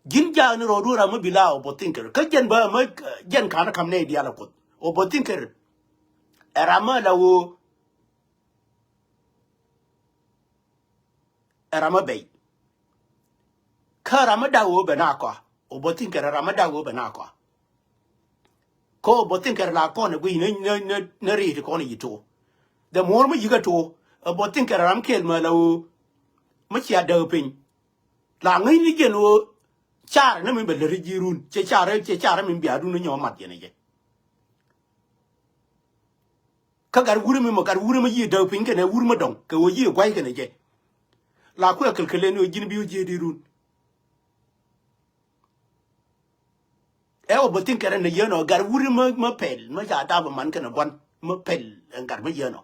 Ji̱n jaak ni rɔɔdu ram mä bi la overthinker kä jɛn bä mä jɛn ka̱n ɛ ka̱m nɛy diaal ɛ kuoth. Overthinker ɛ ram mä la ɣöö ɛ ram ɛ bɛy. Kä ram ɛ dak ɣöö bɛ na kɔa. Overthinker ɛ ram ɛ dak ɣöö bɛ na kɔa. Kä overthinker la kɔn ɛ guic ni ni ni ni riit kɔn ɛ yi tuɔ. The more mi yikɛ tuɔ, overthinker ɛ ram kɛl mɛ la ɣöö mi cia däk piny. La ŋäcni jɛn ɣöö carɛ ni mi bɛ lät ji̱ run cɛ carɛ cɛ carɛ mi bia dun ni nyɔk mat jɛn ɛ jɛ. Kä gat wuri mi mɔ gat wuri mi yiëë däk piny kɛnɛ wuri mi dɔŋ kɛ ɣöö yiëë gua̱c kɛnɛ jɛ. La kuɛ kɛl kɛl ɛn ɣöö ji̱n bi ɣöö jiëë di run. Ɛ ɣöö bä thin kɛrɛ ni yɛn ɔ gat wuri mi mi pɛl mi ca dap man kɛnɛ gua̱n mi pɛl ɛn gat mi yɛn ɔ.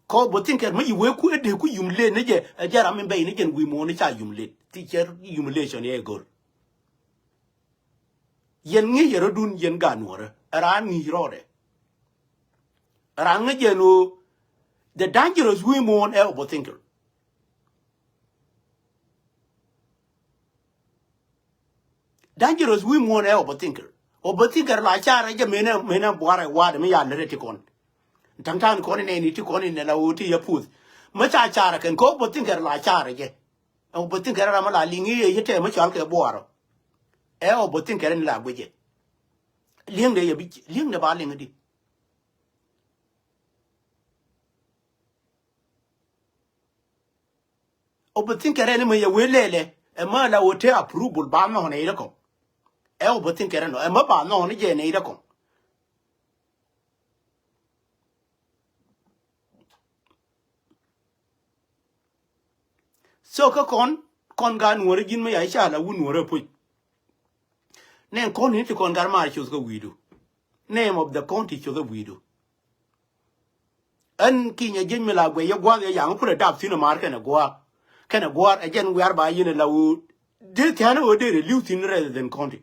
Kä ɣöö bä thin kɛrɛ mi yi wee ku ɛ dee ku yum len ni jɛ ɛ jɛ ram mi bɛy ni jɛn wi̱i̱ muɔ̱ɔ̱n ni ca yum len ti cɛ yum len cɔn yɛ go̱r. Yɛn ŋi̱i̱c yɛ rɔ̱dun yɛn gaat nuɔ̱ɔ̱rä ɛ raan ŋi̱i̱c rɔɔdɛ. Ɛ raan ŋäc yɛn ɣöö the dangerous wi̱i̱ muɔ̱ɔ̱n ɛ overthinker. Dangerous wi̱i̱ muɔ̱ɔ̱n ɛ overthinker. Overthinker la carɛ jɛ menɛ menɛ buarɛ wa̱a̱dɛ mi ya lät ɛ ti kɔn. Ta̱ŋ ta̱ŋ kɔn inɛ ni ti kɔn inɛ la ɣöö ti yɛ puth. Mi ca carɛ kɛn kɛ overthinker la carɛ jɛ. Ɛ overthinker ram mi la liŋ i̱ yɛ tɛmɛ cɔal kɛ buɔrɔ. Ɛ overthinker ni la guicɛ. Li̱eŋdɛ yɛ bi li̱eŋdɛ ba liŋ di. Overthinker ni mi yɛ wee lɛlɛ ɛ mi la wä te approval ba nhɔk nɛ idɛ kɔŋ. Ɛ overthinker ni ɛ mi ba nhɔk ni jɛ nɛ idɛ kɔŋ. So kä kɔn kɔn gaat nuɔ̱ɔ̱rä ji̱n mi ya i̱ ca la wut nuɔ̱ɔ̱rä puc. Nɛ kɔn ni ti kɔn gat maar coth kä wi̱i̱du. Name of the county coth kä wi̱i̱du. Ɛn kinyɛ jiec mi la guɛc yɛ gua̱a̱th yɛ yaŋ kulɛ dap thi̱n ɛ maar kɛnɛ gua̱a̱r kɛnɛ gua̱a̱r ɛ jɛn wiar ba yɛn ɛ la wut. Dee thia̱n ɛ ɣöö dee rɛ li̱w thi̱n rather than county.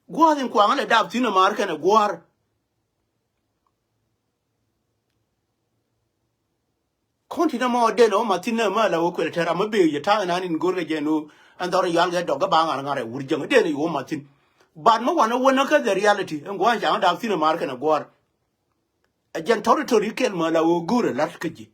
Gua̱a̱th in kuaŋä lɛ dap thi̱n ɛ maar kɛnɛ gua̱a̱r. Kɔn ti nɛ mɔ den ɔ ma thin nɛ ma la wä kuɛl tɛr a ma bee yɛ ta̱a̱ nan in go̱r kɛ jɛ no. Ɛn dhɔr yual kɛ dɔk kɛ ba ŋa̱r ŋa̱r ɛ wur jäŋ den ɛ wä ma thin. But ma wanɛ wä nä kä the reality ɛn gua̱a̱n caŋ da̱a̱k thin ɛ mar kɛn ɛ gua̱a̱r. Ɛ jɛn territory kɛl ma la wä go̱r ɛ la̱t kä ji̱.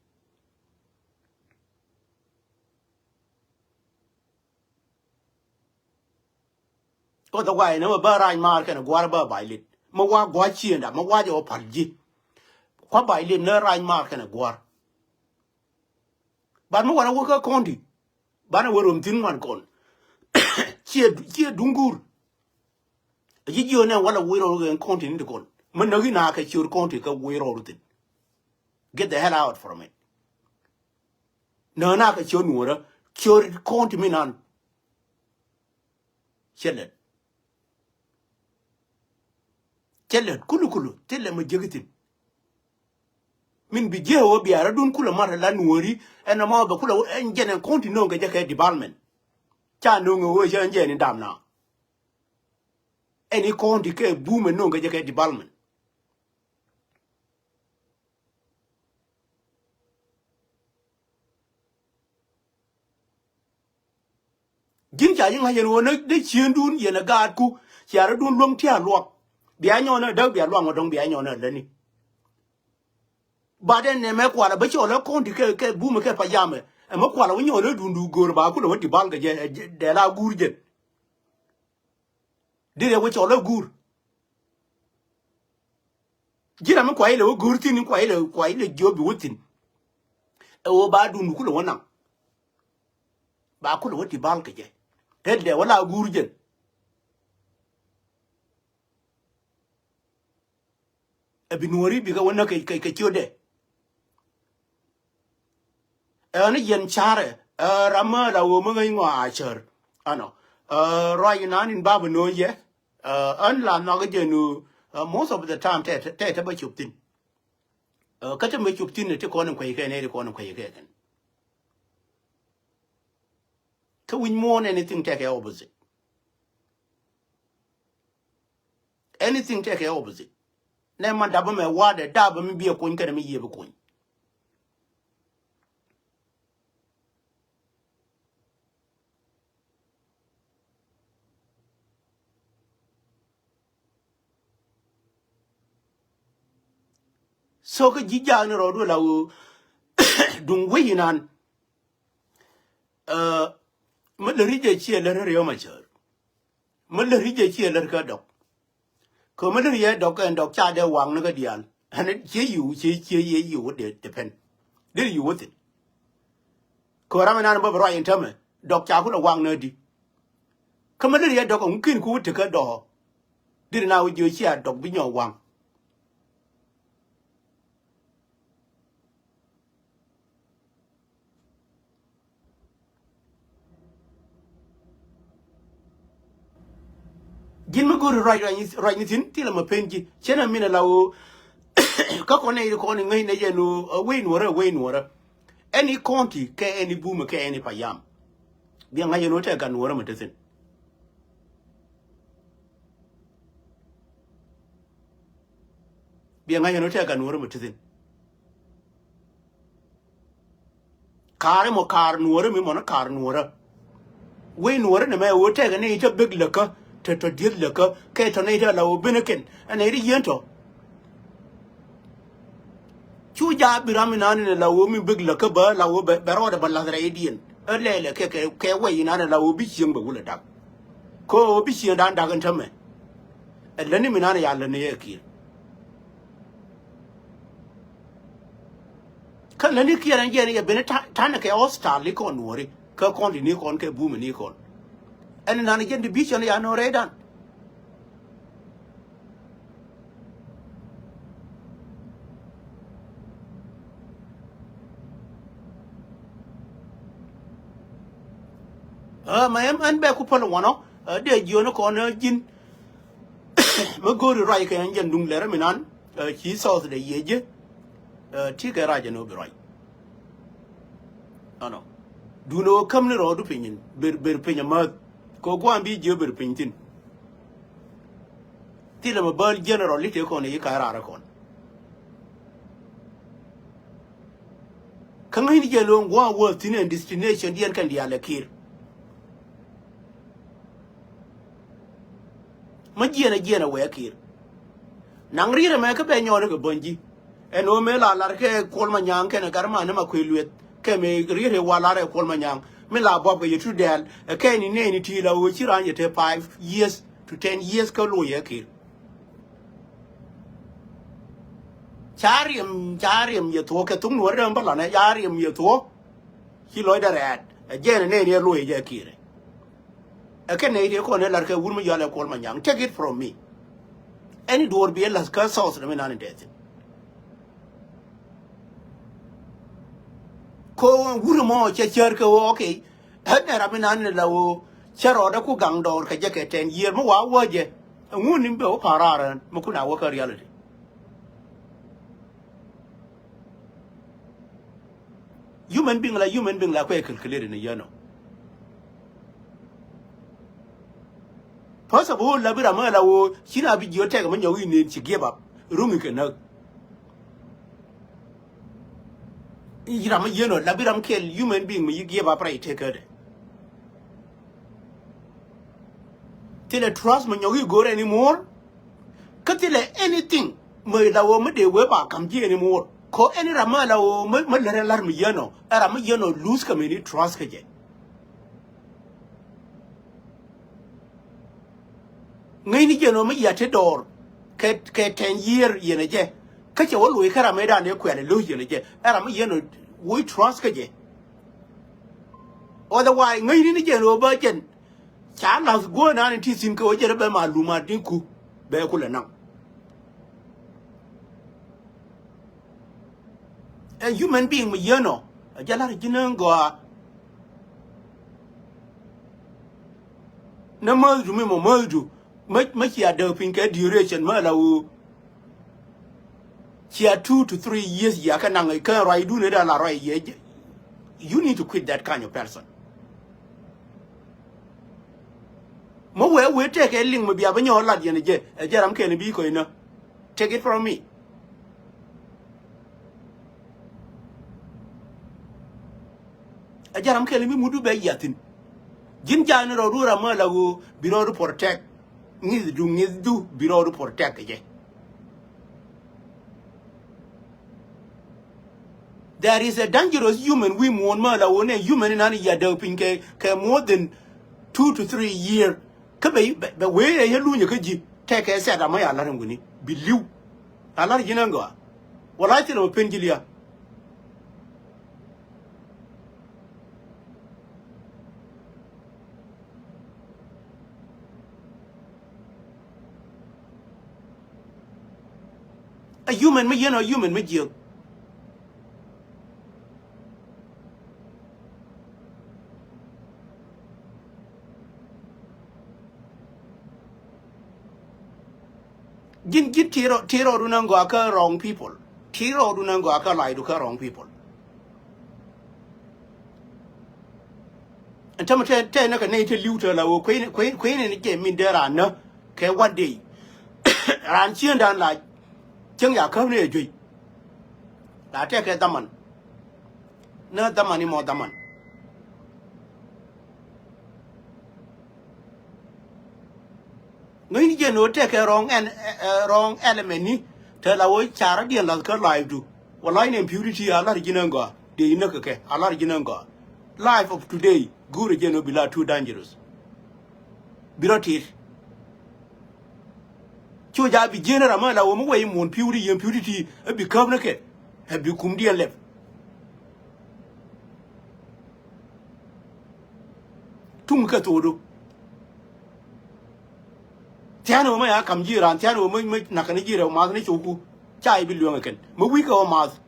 Otherwise nä ma bä rac maar kɛnɛ gua̱r bä bac lit ma wa gua̱c ciënda ma wa jɛ wä pal ji̱. Kua̱ bac lit nä rac maar kɛnɛ gua̱r. But mi wanɛ wä kä county, banɛ wä rom thi̱n ŋuan kɔn. Ciɛ, ciɛ duŋ guur. A ji̱ jiö nɛ wala wä rɔɔdu kɛ county ni ti kɔn. Mi näk in a kɛ ciöt county kɛ wä rɔɔdu thi̱n. Get the hell out from it. Nä na kɛ ciöt nuɔrä, ciöt county mi nan. Cɛ lɛt. Cɛ lɛt kulu kulu, cɛ lɛt ma jiäk ithin. Min bi jiɛ wä bia rɔdun kulu mat la nuɔri, ɛn ɛmɔ bɛ kulu ɛn jɛn ɛn county no̱o̱ŋ kɛ jɛ kɛ development. Ca no̱o̱ŋ ɛ wä cɛ ɛn jɛn in dam na. Ɛn i county kɛ bum ɛn no̱o̱ŋ kɛ jɛ kɛ development. Ji̱n ca ji̱ ŋa̱c yɛn ɣöö ni dee ciëëndun yɛn ɛ gaatku. Cia rɔ̱dun luäŋ tia̱a̱ luak. Bia nyɔɔn ɛ däk bia luaŋ ɔ dɔ̱ŋ bia nyɔɔn ɛ lätni. Bat ɛn nɛmɛ kualɛ bä cɔɔl ɛ county kɛ, kɛ bumɛ kɛ payamɛ. Ɛmɛ kualɛ wä nyɔɔn ɛ dundu go̱o̱r ba kulɛ wä ti bal kɛ jɛ, ɛ, jɛ, dɛl a guur jɛn. Dee rɛ wä cɔl ɛ guur. Ji̱n ram mi kua ilɛ wä guur thi̱n, kua ilɛ, kua ilɛ jiöp bi wä thi̱n. Ɛ wä ba dun kulɛ wä naŋ. Ba kulɛ wä ti bal kɛ jɛ. Ɛ dee wä la guur jɛn. Ɛ bi nuɔ̱ɔ̱ri bikɛ wä näk kɛ, kɛ, kɛ ciötdɛ. Ɛn yɛn carɛ, ɛ, ram mi la wee mi ŋäc ŋɔ a cär. Ɛnɔ, ɛ, ruac inan in bapɛ no̱o̱ŋ yɛ. Ɛ, ɛn la nhɔk jɛ nu, ɛ, most of the time tɛ, tɛ, tɛ bä cop thi̱n. Ɛ, kä te mi cop thi̱n ti kɔn in kuec kɛ nɛ ti kɔn in kuec kɛ kɛn. Kä wi̱c muɔ̱ɔ̱n anything tɛkɛ opposite. Anything tɛkɛ opposite. Nɛ man dapä mɛ wa̱dɛ dapä mi biɛ kuny kɛnɛ mi yiëë bi kuny. So kä ji̱ jaak ni rɔɔdu la wee duŋ wec inan. Ɛ, mi lät ri̱c ɛ ciɛ lät ri̱ Riek Machar. Mi lät ri̱c ɛ ciɛ lät kä dɔk. Kɛ mi lät ri̱c ɛ dɔk ɛn dɔk ca dee waŋ ni kä diaal. Ɛn ciɛ yiw, ciɛ, ciɛ yɛ yiw dee, dee pɛn. Dee yiw wä thi̱n. Kɛ ram inan bä bi ruac in tämɛ. Dɔk ca kulɛ waŋ ni di. Kä mi lät ri̱c ɛ dɔk ɛŋu kin ku wä tekä dɔɔ. Diri na wä jiö cia dɔk bi nyɔ waŋ. Ji̱n mi go̱o̱ri ruac, ruac ni, ruac ni thi̱n thilɛ ma pen ji̱. Cien a min a la wee. Kä kɔn nɛ yiri kɔn iŋäc nɛ jɛ nu, ɛ, wec nuɔrä, wec nuɔrä. Ɛn i county kɛ ɛn i bumɛ kɛ ɛn i payam. Bia ŋa̱c ɛn wä tɛ gat nuɔrä mɛ te thi̱n. Bia ŋa̱c ɛn wä tɛ gat nuɔrä mɛ te thi̱n. Ka̱r ɛmɔ ka̱r nuɔrä mi mɔnä ka̱r nuɔrä. Wec nuɔrä nɛmɛ wee tɛkɛ ni i̱ te bek läkä, te tɔ dieth läkä, kɛ tɔ ni i̱ te la wee ben ɛ kɛn ɛn i̱ ri yien tɔ. Cu jaak bi ram inani ni la wee mi bek läkä bä la wee bɛ, bɛ rɔɔdɛ bä lath rɛydiɛn. Ɛ lɛlɛ kɛ, kɛ, kɛ wec inani la wee bi cieŋ bɛ wulɛ dak. Kä wee bi cieŋ dan dak in tämɛ. Ɛ lätni mi nani ya lätni yɛ Kiir. Kä lätni Kiir ɛn jiɛn yɛ ben ta̱n, ta̱n kɛ hostile ni kɔn nuɔri. Kä kɔn di ni kɔn kɛ bumi ni kɔn. Ɛn inani jɛn division ya nɔ rɛydan. Ɛ, mɛ ɛn bɛ ku päl wanɔ, ɛ, dee jiön kɔn, ɛ, ji̱n. Mɛ go̱o̱ri ruac kɛ ɛn jɛn duŋ lɛr mi nan, ɛ, ci South dee yiëë ji̱, ɛ, ti kɛ ruac ɛn ɣöö bi ruac. Ɛnɔ. Duundɛ ɣöö käm ni rɔɔdu piny in, ber, ber piny amäth. Kɛ ɣöö gua̱a̱m bi jiö ber piny thi̱n. Thilɛ mɛ bäl general i̱ tëë kɔn i̱ ka̱ raar kɔn. Kä ŋäcni jɛ lo̱o̱ŋ gua̱a̱m wäth thi̱n ɛn destination diɛn kɛn diaal ɛ Kiir. Mä jiɛn ɛ jiɛn ɛ wɛɛ Kiir. Naŋ ri̱t ɛmɛ kä bɛ nyɔɔt ɛ kɛ bäny ji̱. Ɛn ɣöö mëë la lar kɛ Kuɔl Manyaŋ kɛnɛ gat man ni ma kuëë lueth kɛ mëë riet ëë wa lar ɛ Kuɔl Manyaŋ mi la buɔp kɛ yɛ tut dɛɛl ɛ kɛn ni nɛɛni ti la ɣöö ci raan yɛ te five years to ten years kä loc yɛ Kiir. Ca riɛm, ca riɛm yɛ thuɔ̱k kɛ thuk nuɔ̱ɔ̱ri dee mi bä lanɛ ca riɛm yɛ thuɔ̱k. Ci lɔcdä rɛɛt. Ɛ jɛn ɛ nɛn yɛ luɔi jɛ ki̱i̱rɛ. Ɛ kɛn nɛy ti kɔn ɛ lar kɛ wur mi yɔal ɛ Kuɔl Manyaŋ. Take it from me. Ɛn i̱ duɔɔr bi ɛ la̱th kä South Sudan mi nan in dee thi̱n. Ko wur mɔ cɛ cär kɛ ɣöö, okay. Ɛ nɛ ram mi nan in la ɣöö cɛ rɔɔdɛ ku gaŋ dɔɔr kɛ jɛ kɛ ten year mi wa wä jɛ. Ɛŋu ni bɛ wä pa̱a̱r raar ɛn mi kun a wä kä reality. Human being la human being la kuɛ calculate ni yɛn ɔ. First of all, la bi ram la wo ci na bi jiɔ tɛk ma nyɔk in ci give up. Rung kɛ näk. Ram yɛn ɔ la bi ram kɛl human being mi yi give up right take it. Thilɛ trust mi nyɔk i̱ go̱r anymore. Kä thilɛ anything mi la wä mi dee wee ba kam ji̱ anymore. Kɔ any ram mi la wä mi lär ɛ lar mi yɛn ɔ ɛ ram mi yɛn ɔ lose kɛ mi ni trust kɛ jɛ. Ŋäcni jɛn ɔ mi yia ti dɔɔr kɛ kɛ ten year yɛn ɛ jɛ. Kä cɛ wä loc kä ram mi dan dee kuɛl ɛ lo̱c yɛn ɛ jɛ ɛ ram mi yɛn ɔ wä i̱ trust kɛ jɛ. Otherwise ŋäcni ni jɛn ɔ bä jɛn. Ca la̱th guɔ̱ɔ̱r nan in ti thi̱n kɛ wä jɛ rɛ bɛ ma lum a di̱n ku bɛ ku lɛ naŋ. Ɛ human being mi yɛn ɔ a jɛ la̱r ji̱n ɛn gɔaa. Nä mäthdu mi mɔ mäthdu mä cia däk piny kɛ duration mä la ɣöö. Cia two to three years ya kɛ naŋ kɛ ruacdun ëë da la ruac yɛ. You need to quit that kind of person. Mä wee wee tɛkɛ liŋ mi bia bä nyɔk lat yɛn ɛ jɛ ɛ jɛ ram kɛn bi kɔc nä. Take it from me. Ɛ jɛ ram kɛn bi mutdu bɛ yia thi̱n. Ji̱n ja̱a̱n rɔɔdu ram mä la ɣöö bi rɔɔdu protect. Ŋi̱thdu ŋi̱thdu bi rɔɔdu protect kɛ jɛ. There is a dangerous human wi̱i̱ muɔ̱ɔ̱n mä la wä nɛ human inan yia däk piny kɛ kɛ more than two to three year. Kä bɛ bɛ wee ɛ yɛ lunyɛ kä ji̱ tɛkɛ sɛt amä ya la̱r in wini bi li̱w. A la̱r ji̱n ɛn gɔaa. Wala thilɛ mɛ pen ji̱ lia̱a̱. A human mi yɛn ɔ human mi jiäk. Ji̱n ji̱n ti rɔ ti rɔɔdu nä gɔaa kä wrong people. Ti rɔɔdu nä gɔaa kä lɔcdu kä wrong people. Ɛn tämɛ tɛ tɛ nä kɛ nɛy te li̱w te la ɣöö kuecni kuecni ni jɛ min dee raan nä kɛ one day. Raan ciëŋdan la cieŋ ya käp ni ɛ juey. La tɛkɛ dhaman. Nä dhaman imɔ dhaman. Ŋäcni jɛ no̱o̱ŋ tɛkɛ wrong ɛn wrong element ni te la wä carä diɛn lath kä life du. Wä life ni impunity a lar ji̱n ɛn gɔaa dee inä kɛ kɛ a lar ji̱n ɛn gɔaa. Life of today guurɛ jɛ no̱o̱ŋ bi la too dangerous. Bi rɔ tit. Cu ja bi jiɛn ram a la wä mi wä imuɔ̱ɔ̱n piu di yɛn piu di ti ɛ bi käp ni kɛ ɛ bi kum diɛn lɛp. Tuŋ kɛ thokdu. Thia̱a̱n wä mä ya ka̱m ji̱ raan thia̱a̱n wä mä nakä ni ji̱ rɛw math ni cukku. Ca i̱ bi lueŋ ɛ kɛn mä wi̱i̱ kɛ wä math.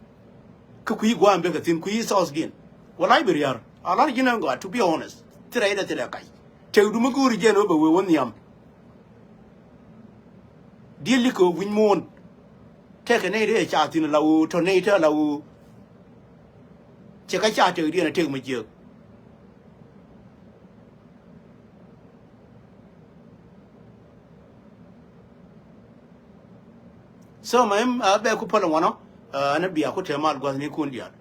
Kä kui̱ gua̱a̱m bekɛ thi̱n kui̱ thɔɔthdiɛn. Wala i̱ bi ria̱r a la̱r ji̱n ɛn gɔaa to be honest. Thilɛ i̱ dee thilɛ kac. Tëkdu mi go̱o̱ri jiɛn wä bɛ wee wä nhiam. Diɛl likɛ wä wi̱ny muɔ̱ɔ̱n. Tɛkɛ nɛy dee ca thi̱n la ɣöö tɔ nɛy te la ɣöö. Cɛ kä ca tëkdiɛn a tëk mi jiääk. So mɛ a bɛ ku päl ŋuɔnɔ. Ɛn a bia ku te mal gua̱thnikun diaal.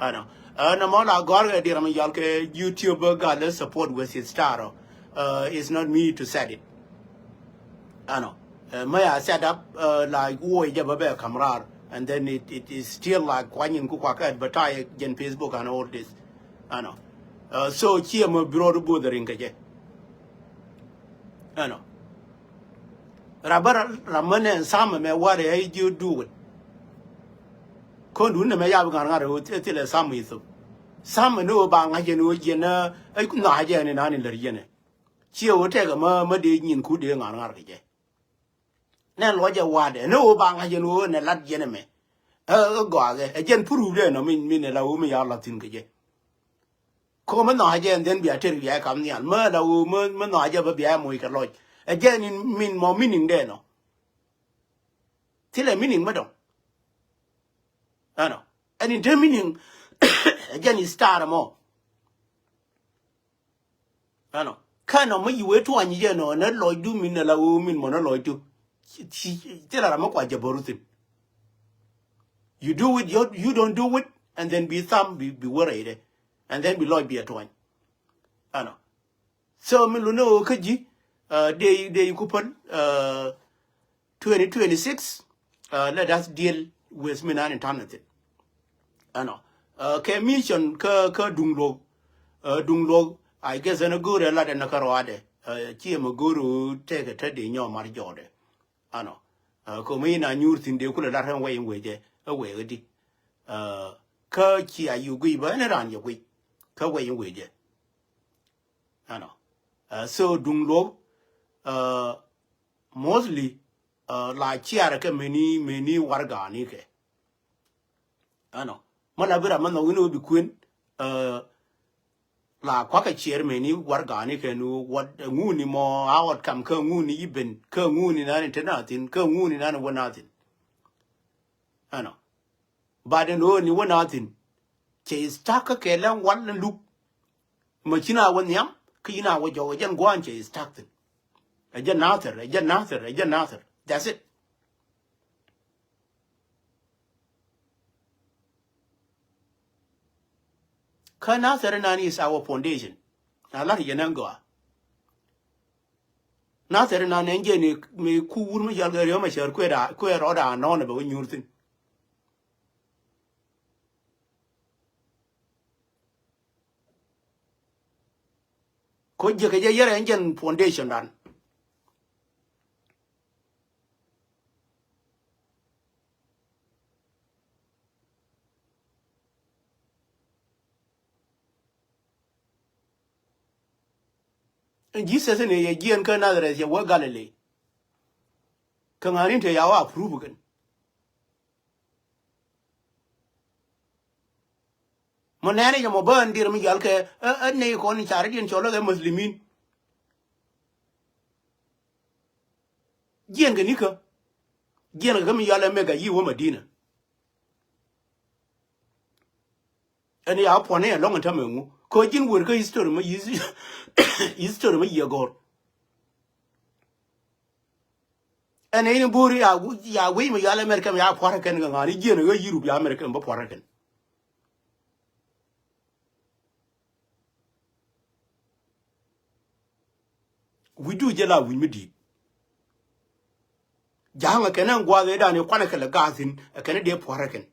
Ɛnɔ ɛn a mɔ la gɔ̱a̱r kɛ diɛr mi yɔal kɛ YouTube gal support with his star. It's not me to set it. Ɛnɔ mɛ a set up la wuɔy jɛ bä bɛ kam raar and then it, it is still like kuanyin ku kuak advertise jɛn Facebook and all this. Ɛnɔ so ciɛ mɛ bi rɔɔd bothering kɛ jɛ. Ɛnɔ. Rabä ram mä nɛ samɛ mɛ warɛ ɛ ji̱ duwet. Kɔn duun nɛ mɛ yap ŋa̱r ŋa̱r ɛ thilɛ samɛ ithop. Sam ni ɣöö ba ŋa̱c jɛn ɣöö jiɛn ɛ nhɔa̱a̱ jɛ ni nani lär jiɛn ɛ. Ciɛ ɣöö tɛkɛ mä mä dee nyin ku dee ŋa̱r ŋa̱r kɛ jɛ. Nɛn luɔc jɛ wa̱a̱dɛ ni ɣöö ba ŋa̱c jɛn ɣöö nɛ lat jiɛn ɛmɛ. Ɛ ɛ gɔakɛ ɛ jɛn proof dɛ nɔ min min ɛ la ɣöö mi ya la̱th thi̱n kɛ jɛ. Kɔ mi nhɔa̱a̱ jɛ and then bia tɛr bia kam nhial mi la ɣöö mi mi nhɔa̱a̱ jɛ bä bia moc kɛ lɔc. Ɛ jɛn in min mɔ meaning dɛ nɔ. Thilɛ meaning mi dɔ̱ŋ. Ɛnɔ ɛn in te meaning. Ɛ jɛn in star mɔ. Ɛnɔ kɛn ɔ mi yi wee tuany jɛ nɔ nɛ lɔcdu min nɛ la wee min mɔ nɛ lɔcdu. Thilɛ ram mi kua jɛ bäru thin. You do it, you, you don't do it, and then bi tham bi bi wä rɛydɛ. And then bi lɔc bi a tuany. Ɛnɔ. So mi luni ɣöö kä ji̱, uh, dee dee ku päl, uh, twenty twenty-six, uh, let us deal with mi nan in tanɛ thin. Ɛnɔ. Uh, kɛ mission kä kä duŋ luɔk, uh, duŋ luɔk, I guess ɛn a go̱o̱rɛ lat ɛn a kä rɔadɛ. Uh, ciɛ mɛ go̱o̱r ɣöö tɛkɛ tä dee nyɔ mar jɔɔdɛ. Ɛnɔ. Uh, kɛ mi in a nyuur thin dee kulɛ lat ɛn wɛy in wecɛ ɛ wɛy ɛ di. Uh, kä cia yu guic bä ɛn raan yɛ guic kä wɛy in wecɛ. Ɛnɔ. Uh, so duŋ luɔk, uh, mostly, uh, la ciarɛ kɛ meni meni warɛgani kɛ. Ɛnɔ. Mä la bi ram mä nhɔk in wä bi kuën, uh, la kuakɛ ciɛr meni warɛgani kɛ ni wä ŋuni mɔ a wä kam kä ŋuni iben kä ŋuni nani te na thin kä ŋuni nani wä na thin. Ɛnɔ. But ɛn ɣöö ni wä na thin. Cɛ stuck kä kɛ lɛŋ wal ɛn luk. Mɛ ci na wä nhiam kä yi na wä jɔk ɛ jɛn gua̱a̱n cɛ stuck thin. Ɛ jɛn Nathir, ɛ jɛn Nathir, ɛ jɛn Nathir. That's it. Kä Nathir nan is our foundation. Na lar yɛn ɛn gɔaa. Nathir nan ɛn jɛn mi ku wur mi jal kɛ riɔm ɛ cär kuɛ rɔɔda nɔn ɛ bɛ wä nyuur thin. Ko jiɛ kɛ jɛ yɛrɛ ɛn jɛn foundation dan. Ɛn Jesus ni yɛ jiɛn kä Nazareth yɛ wä Galilee. Kä ŋa̱ni te ya wä approve kɛn. Mɔ nɛɛni jɛ mɔ bä ɛn dier mi jɔal kɛ ɛ ɛ nɛy kɔn in cari diɛn cɔl ɛ Muslimin. Jiɛn kɛ nikä. Jiɛn kɛ kä mi jɔal ɛ Mecca yi wä Madina. Ɛn ya puɔ̱n ni ɛlɔ̱ŋ ɛn tämɛ ŋu kɛ ji̱n wër kä history mi history mi yiëë gɔ̱r. Ɛn in bo̱o̱ri ya wi̱i̱ mi yɔal America mi ya pua̱rä kɛn kɛ ŋa̱n i̱ jiɛn ɣä Europe ya America mi bä pua̱rä kɛn. Wi̱cdu jɛ la wi̱c mi di̱i̱t. Ja̱a̱ŋ ɛ kɛn ɛn gua̱a̱th ëëdan i̱ kuanɛ kɛ lɛ gaath thi̱n ɛ kɛn i̱ dee pua̱rä kɛn.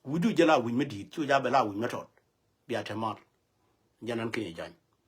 Wi̱cdu jɛ la wi̱c mi di̱i̱t cu ja bɛ la wi̱c mi tɔt. Bia te mal. Jɛn ɛn Kenya jany.